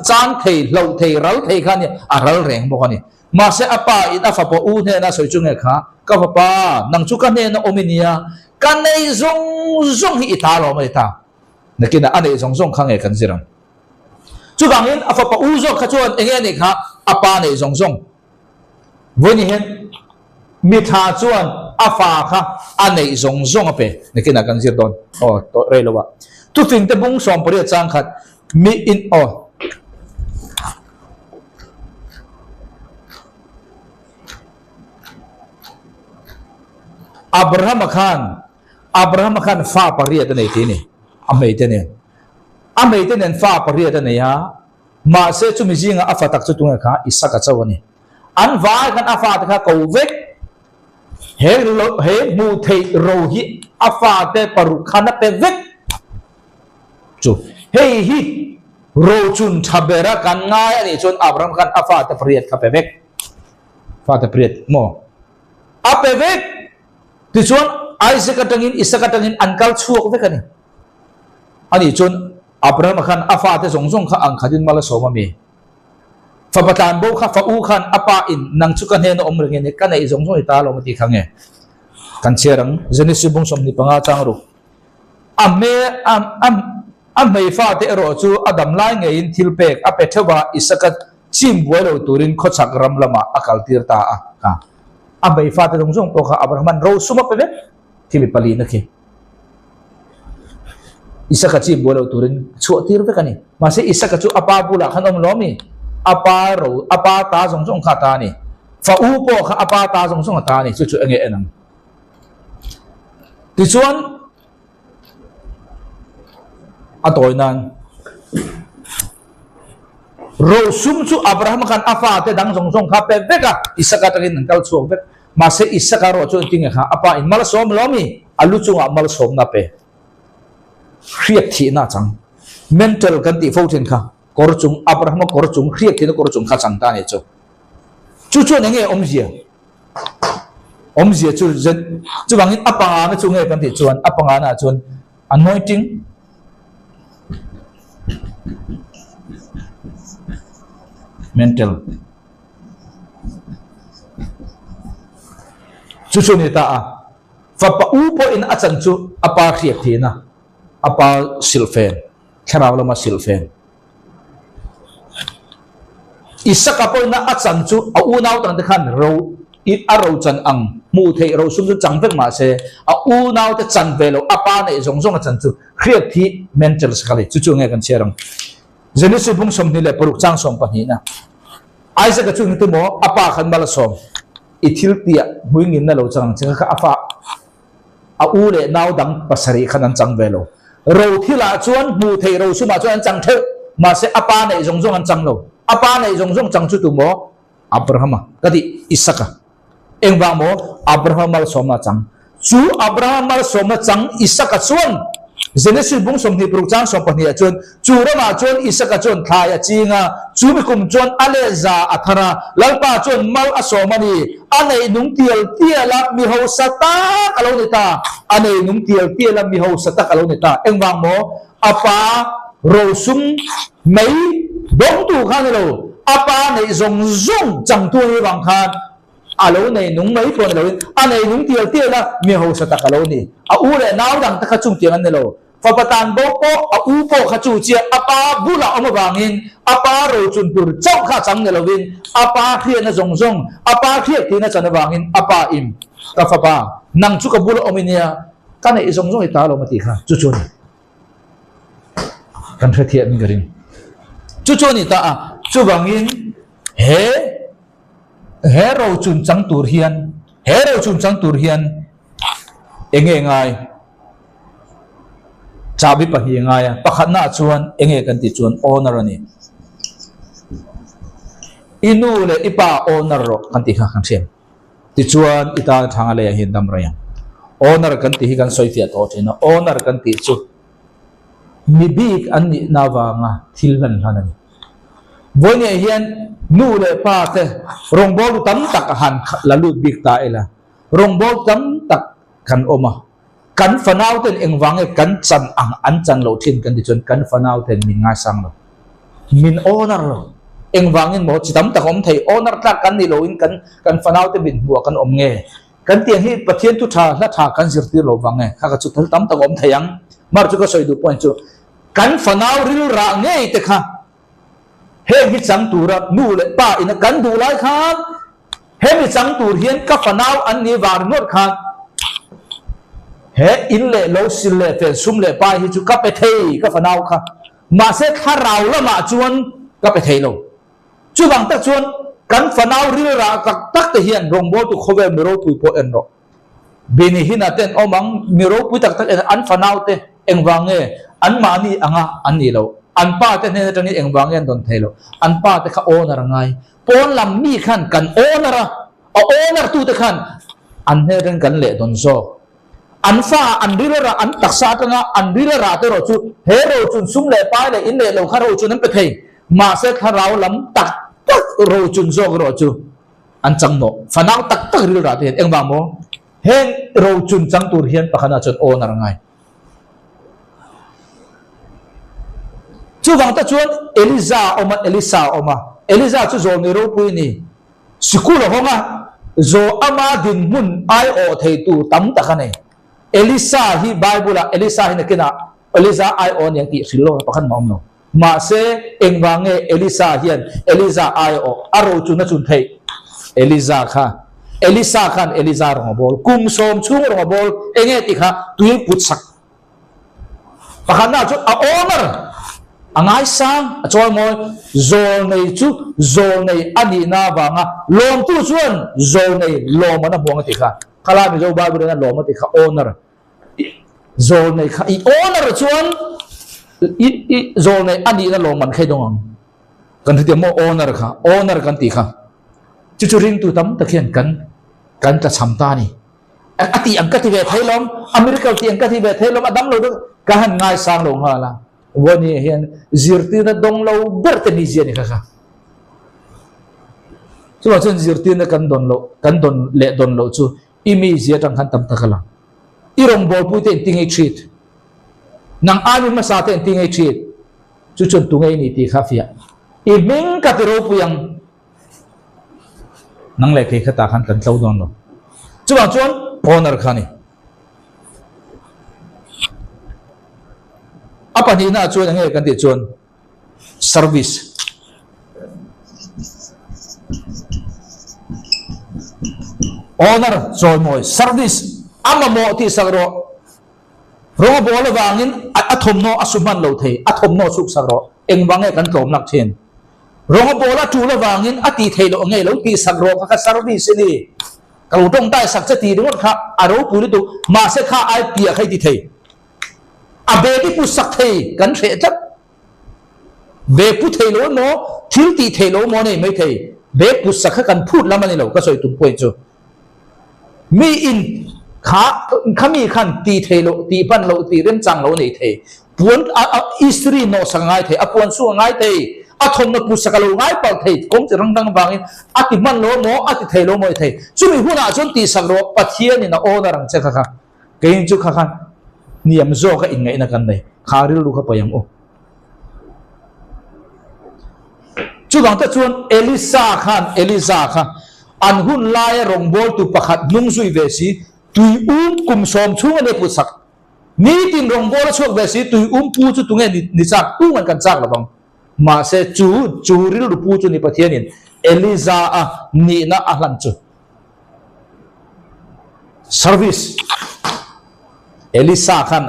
A: chang thei, hloh thei, ral thei kha a ni, a ral reng bawk a ni. Mahse a pa in a fapa u hnena sawi chu nge kha, Ka fapa, nang chu ka hnena awm i nia, ka neih zawng zawng hi i ta lo mai ta. Nakinah a neih zawng zawng kha nge kan zir ang. Chuvangin a fapa u zawk kha chuan enge a neih kha? A pa neih zawng zawng. Vawiin hian mi tha chuan a fa kha a neih zawng zawng a pe. Nakinah kan zir dawn. Aw, tawh rei lo a. Thufing te bung 18 chang khat mi in aw. Abrahama khan Abrahama khan fa pariat a nei tih a ni. A hmeite nen. A hmeite nen fa pariat a nei a. Mahse chumi zinga a fa tak chu tunge kha Isaka chauh a ni. An vai khan a fate kha ko vek. He he hmuh theih ro hi a fate paruk khan a pe vek. Chu hei hi rochun tha bera kan ngai a nih chuan Abraham khan a fate pariat kha pe vek. Fate pariat maw? A pe vek. Tichuan Isaac atangin Isaka atangin an kal chhuak vek a ni. A nih chuan Abrahama khan a fate zawng zawng kha ang khatin mal a sawm a mi? Fapa tlanbo kha fa u khan a pa in nang chu ka hnena awm reng e ni, ka neih zawng zawng i ta alawm a ti kha nge? Kan chhiar ang, Genesis bung 25 chang ruk. A hme a a a hmei fate erawh chu a dam lai ngeiin thil pek a pe theuh a, Isaka chim buai lo turin khawchhak ram lamah a kaltir ta a. Kha a hmei fate zawng zawng pawh kha Abrahama'n rosum a pe vek. Khi mi palina khi Isaka chi buai lo turin chhuah tir vek a ni. Mahse Isaka chu a pa bulah khan awm lo a mi? A pa ro, a pa ta zawng zawng kha a ta a ni. Fa u pawh kha a pa ta zawng zawng a ta a ni. Chu chu enge en ang? Tichuan a tawi nan rosum chu Abraham khan a fate dang zawng zawng kha pe vek a, Isaka atangin an kal chhuak vek. Mahse Isaka erawh chu engtin nge kha a pa in malsawm lo mi? A lu chungah malsawmna pe. Hriat thihna a chang. Mental kan tih fo thin kha kawr chung Abrahama kawr chung hriat thihna kawr chung kha chang ta a ni chu. Chu chuan enge awmzia? Awmzia chu chuvangin a pangana chu nge kan tih chuan a pangana chuan anointing mental Chu chu ni ta a, fapa u pawhin a chan chu a pa hriat thin a, a pa silhfen, thlarau lama silhfen. Isaka pawhin a chan chu a unau tangte khan ro. I a rochan ang hmuh theih rosum chu chang vek mah se, a unaute chan ve lo, a pa neih zawng zawng a chan chu hriat hi mental sak a ni. Chu chu nge kan chhiar ang? Genesis bung 26 chang sawmpahnihna. Isaac-a chu engti maw a pa khan mal a sawm? I thil tiah hmuingin na lo chang ang che kha a fa a u leh nau dang pasarih khan an chang ve lo. Ro thilah chuan hmuh theih rosumah chuan an chang theuh, mahse a pa neih zawng zawng an chang lo. A pa neih zawng zawng chang chu tu maw? Abrahama ka tih Isaka. Engvang maw Abrahama malsawmna a chang? Chu Abrahama malsawmna chang Isaka chuan Genesis bung 26 chang 12 ah chuan chu ramah chuan Isaka chuan thlai a ching a, chu mi kum chuan a leh za a thar a, Lalpa chuan mal a sawm a ni. A nei nung tial tial a mi hausa tak a lo ni ta. A nei nung tial tial a mi hausa tak a lo ni ta. Engvang maw A pa rosum mai dawngtu kha ni lo, a pa neih zawng zawng changtu a nih vang khan a lo nei nung mai pawh ni loin a nei nung tial tial a, mi hausa tak a lo ni. A u leh nau dang te kha chungtiang an ni lo. Fapa tan bo pawh a u pawh kha chu chiah a pa bulah awm avangin a pa rochun tur chauh kha chang ni loin a pa hriatna zawng zawng, a pa hriat tihna chan avangin a pa in ka fapa nang chu ka bulah awm i nia, Ka neih zawng zawng i ta lo a tih kha chu chu a ni. Kan hrethiam in ka ring. Chu chu a ni ta a, chuvangin he he ro chun chang tur hian he ro chun chang tur hian enge ngai chahbi pahnih ngai a, pakhatna ah chuan enge kan tih chuan owner a ni. I nu leh i pa owner rawh kan tih kha kan hriat. Tichuan, i tan thanga leiah hian dam rei ang. Owner kan tih hi kan sawi fiah tawh thin a, owner kan tih chu mi bik an nihna avanga thil hlan hlan a ni. Vawinia hian nu leh pa te rawngbawltu tam tak a han la lut bik ta ila, rawngbawltu tam tak kan awm a, kan fanau ten engvang nge kan chan ang an chan loh thin kan ti chuan kan fanau ten min ngaisang lo, min owner lo. Engvangin maw chi tam tak awm thei, owner tlak kan nih loin kan kan fanau te min hmuh ah kan awm nge? Kan tiang hi Pathian thu tha hla tha kan zirtir lo vang nge? Kha ka chu thil tam tak awm thei ang. Mar chu ka sawi duh point chu kan fanau rilrah ngei te kha heng hi chang tura nu leh pa ina kan duh lai khan Hemi chang tur hian ka fanau an ni vang ringawt khan he in leh lo sil leh fel sum leh pai hi chu ka pe thei ka fanau kha mahse thlarau lamah chuan ka pe thei lo. Chuvang tak chuan kan fanau rilrah tak tak te hian rawngbawltu khawvel mi ropui pawh en rawh. Bini hina te an awm ang, mi ropui tak tak en an fanau te engvang nge anmahni anga an nih loh, an pa te hnen atangin engvang nge an dawn thei loh, an pa te kha owner a ngai. Pawn lam mi khan kan owner a, a owner tute khan an hmel reng kan leh dawn zawk. An fa an ril a rah, an taksa atanga an ril a rah te erawh chu he rochun sum leh pai leh in leh lo kha rochun an pe thei. Mahse thlarau lam tak tak rochun zawk erawh chu an chang mawh. Fanau tak tak ril rah te hian engvang maw? Heng rochun chang tur hian pakhatah chuan owner a ngai. Chuvang te chuan Eliza a awm a, Elisa a awm a. Eliza chu zawlnei ropui a ni. Sikul a hawng a, zaw ama dinhmun aiawh thei tur tam tak a nei. Elisa hi Bible-ah Elisa hi nakinah Eliza aiawh a ni ang tih hrilh lawk pakhat mah a awm lo. Mahse, engvang nge Elisa hian Eliza aiawh a rochun a chun theih? Eliza kha, Elisa khan Eliza rawng a bawl. Kum sawm chhung rawng a bawl. Enge tih kha tui put sak. Pakhatna chu a owner, a ngaisang, a chawi mawi. Zawlnei chu zawlnei a nihna avanga lawmtu chuan zawlnei lawm an a hmuang a tih kha. Khalai Mizo Bible in a lawm a tih kha owner. Zawlnei kha i owner chuan i i zawlnei a nihna lawmman kha i dawng ang. Kan hre tiang maw owner kha owner kan tih kha chu chu ringtu tam tak hian kan kan tlachham ta a ni. A tih ang ka ti ve thei lawm, a miracle tih ang ka ti ve thei lawm, a dam lo deuh ka han ngaisang lo nghal a. Vawiin hian zirtirna dawng lo ber te mizia ni kha kha. Chuvang chuan zirtirna kan dawn loh kan dawn leh dawn loh chu I mi zia atang khan tam tak a lang. I rawngbawlpui te inti ngei thit. Nang ai mi hmasa te inti ngei thit. Chu chuan tu ngei ni tih kha a fiah. I hming ka ti ropui ang. Nang leh kei khatah khan kan tlo dawn lo. Chuvang chuan owner kha a ni. A pahnihna ah chuan enge kan tih chuan service. Honor, chawimawi, service, a mamawh tih sak rawh. Rawng a bawl avangin a thawmhnaw a su hman lo thei, a thawmhnaw chhuk sak rawh. Engvang nge kan tlawm lak thin? Rawng a bawl a tul avangin a tih theih loh nge lo tih sak rawh kha kha service i ni. Ka lo tawngtai sak che tih ringawt kha a ropui lutuk, mahse kha ai piah kha i ti thei. A bag i put sak thei kan hreh tlat. Bag pu thei lo emaw, thil tih theih lo emaw a nei mai thei. Bag put sak kha kan phut lam a ni lo, ka sawi tum point chu. Mi in kha kha mi khan tih theih loh, tih hman loh, tih remchang loh a nei thei. Puan a a istiri nawh sak a ngai thei, a puan chhung a ngai thei, a thawmhnaw put sak a lo ngai palh thei, kawng chi rang dang vangin a ti hman lo emaw, a ti thei lo emaw a ni thei. Chumi hunah chuan tih sak rawh, Pathianin a owner ang che kha kha. Keiin chu kha kha hniam zawka inngaihna kan nei, kha rilru kha paih ang u. Chuvang te chuan Elisa khan Eliza kha an hun laia rawngbawltu pakhat hnung zui ve si, tui um kum sawm chhung a nia put sak. Nitin rawngbâwl a chhuak ve si, tui um pu chu tunge ni chak tung an kan chak lo vang. Mahse chu chu rilru pu chu ni Pathianin Eliza a nihna a hlan chu. Service Elisa khan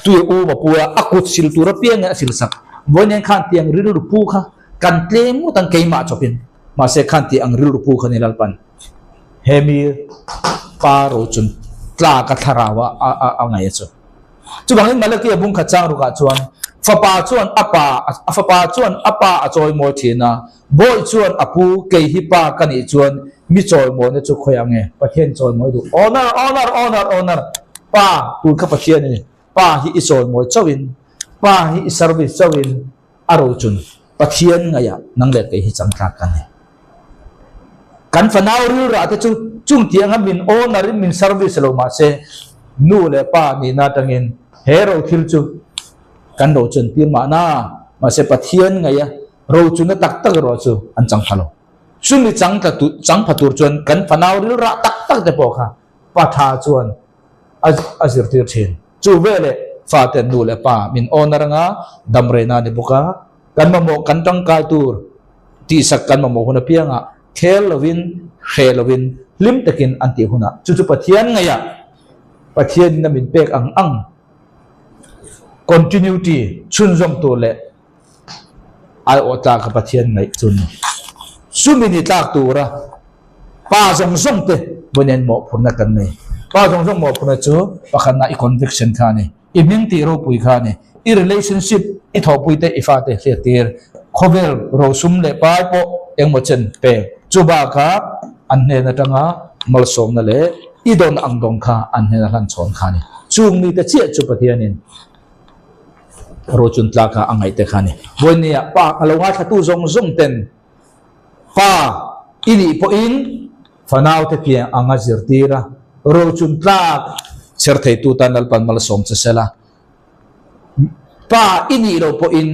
A: tui a um a pu a, a kut sil tur apiangin a sil sak. Vawiin khan tiang rilru pu kha kan tlem ngawt ang keimah chawpin. Mahse khan tih ang rilru pu kha ni Lalpan he mi pa ro chun tlak a thlarau a a ngaih a chu. Chuvangin Malakia bung khat chang rukah chuan fapa chuan a pa a fapa chuan a pa a chawimawi thin a, Bawi chuan a pu, kei hi pa ka nih chuan mi chawimawina chu khawi ang e? Pathian chawimawi duh. Honor, honor, honor, honor. Pa tur kha Pathian a ni. Pa hi i chawimawi chauhin, pa hi i service chauhin a rochun Pathian ngaihah nang leh kei hi changtlak ka ni. Kan fanau rilrah te chu chung tianga min honor in min service lo mahse nu leh pa nihna atangin he ro thil chu kan rochun tir mahna mahse Pathian ngaih a Rochuna tak tak erawh chu an chang pha lo. Chumi chang tla tu, chang pha tur chuan kan fanau rilrah tak tak te pawh kha pa tha chuan a a zirtir thin. Chu veleh fate nu leh pa min awn aranga dam reina a ni bawk a, kan mamawh kan tangkai tur tihsak kan mamawh hun apiangah khel lovin, hreh lovin, hlim takin an tih hunah chu chu Pathian ngaihah Pathianin a min pek ang ang continuity chhunzawm tur leh Aiawh tlak a Pathian ngaih chu ni. Chumi ni tlak tura pa zawng zawng te vawiin mawhphurhna kan nei. Pa zawng zawng mawhphurhna chu pakhatna i conviction kha a ni, i hming tih ropui kha a ni, i relationship, i thawhpui te i fate hriat tir, khawvel rosum leh pai pawh engmaw chen pek. Chu bakah an hnen atanga malsawmna leh i dawn ang dawng kha an hnena hlan chhawn kha a ni. Chung mite chiah chu Pathianin Rochun tlaka a ngaih te kha a ni. Vawinia pa a lo ngaithlatu zawng zawng ten pa i nih pawhin fanaute piang anga zirtir a, rochun tlak chher theitu tan Lalpan malsawm che sela. Pa i nih loh pawhin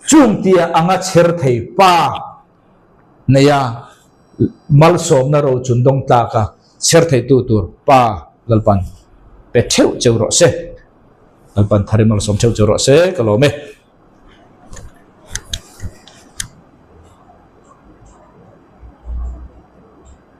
A: chung tiang anga chher thei pa neia malsawmna rochun dawng tlaka chher theitu tur pa Lalpan pe theuh cheu rawh se. Lalpan thar i malsawm theuh cheu rawh se ka lawm e.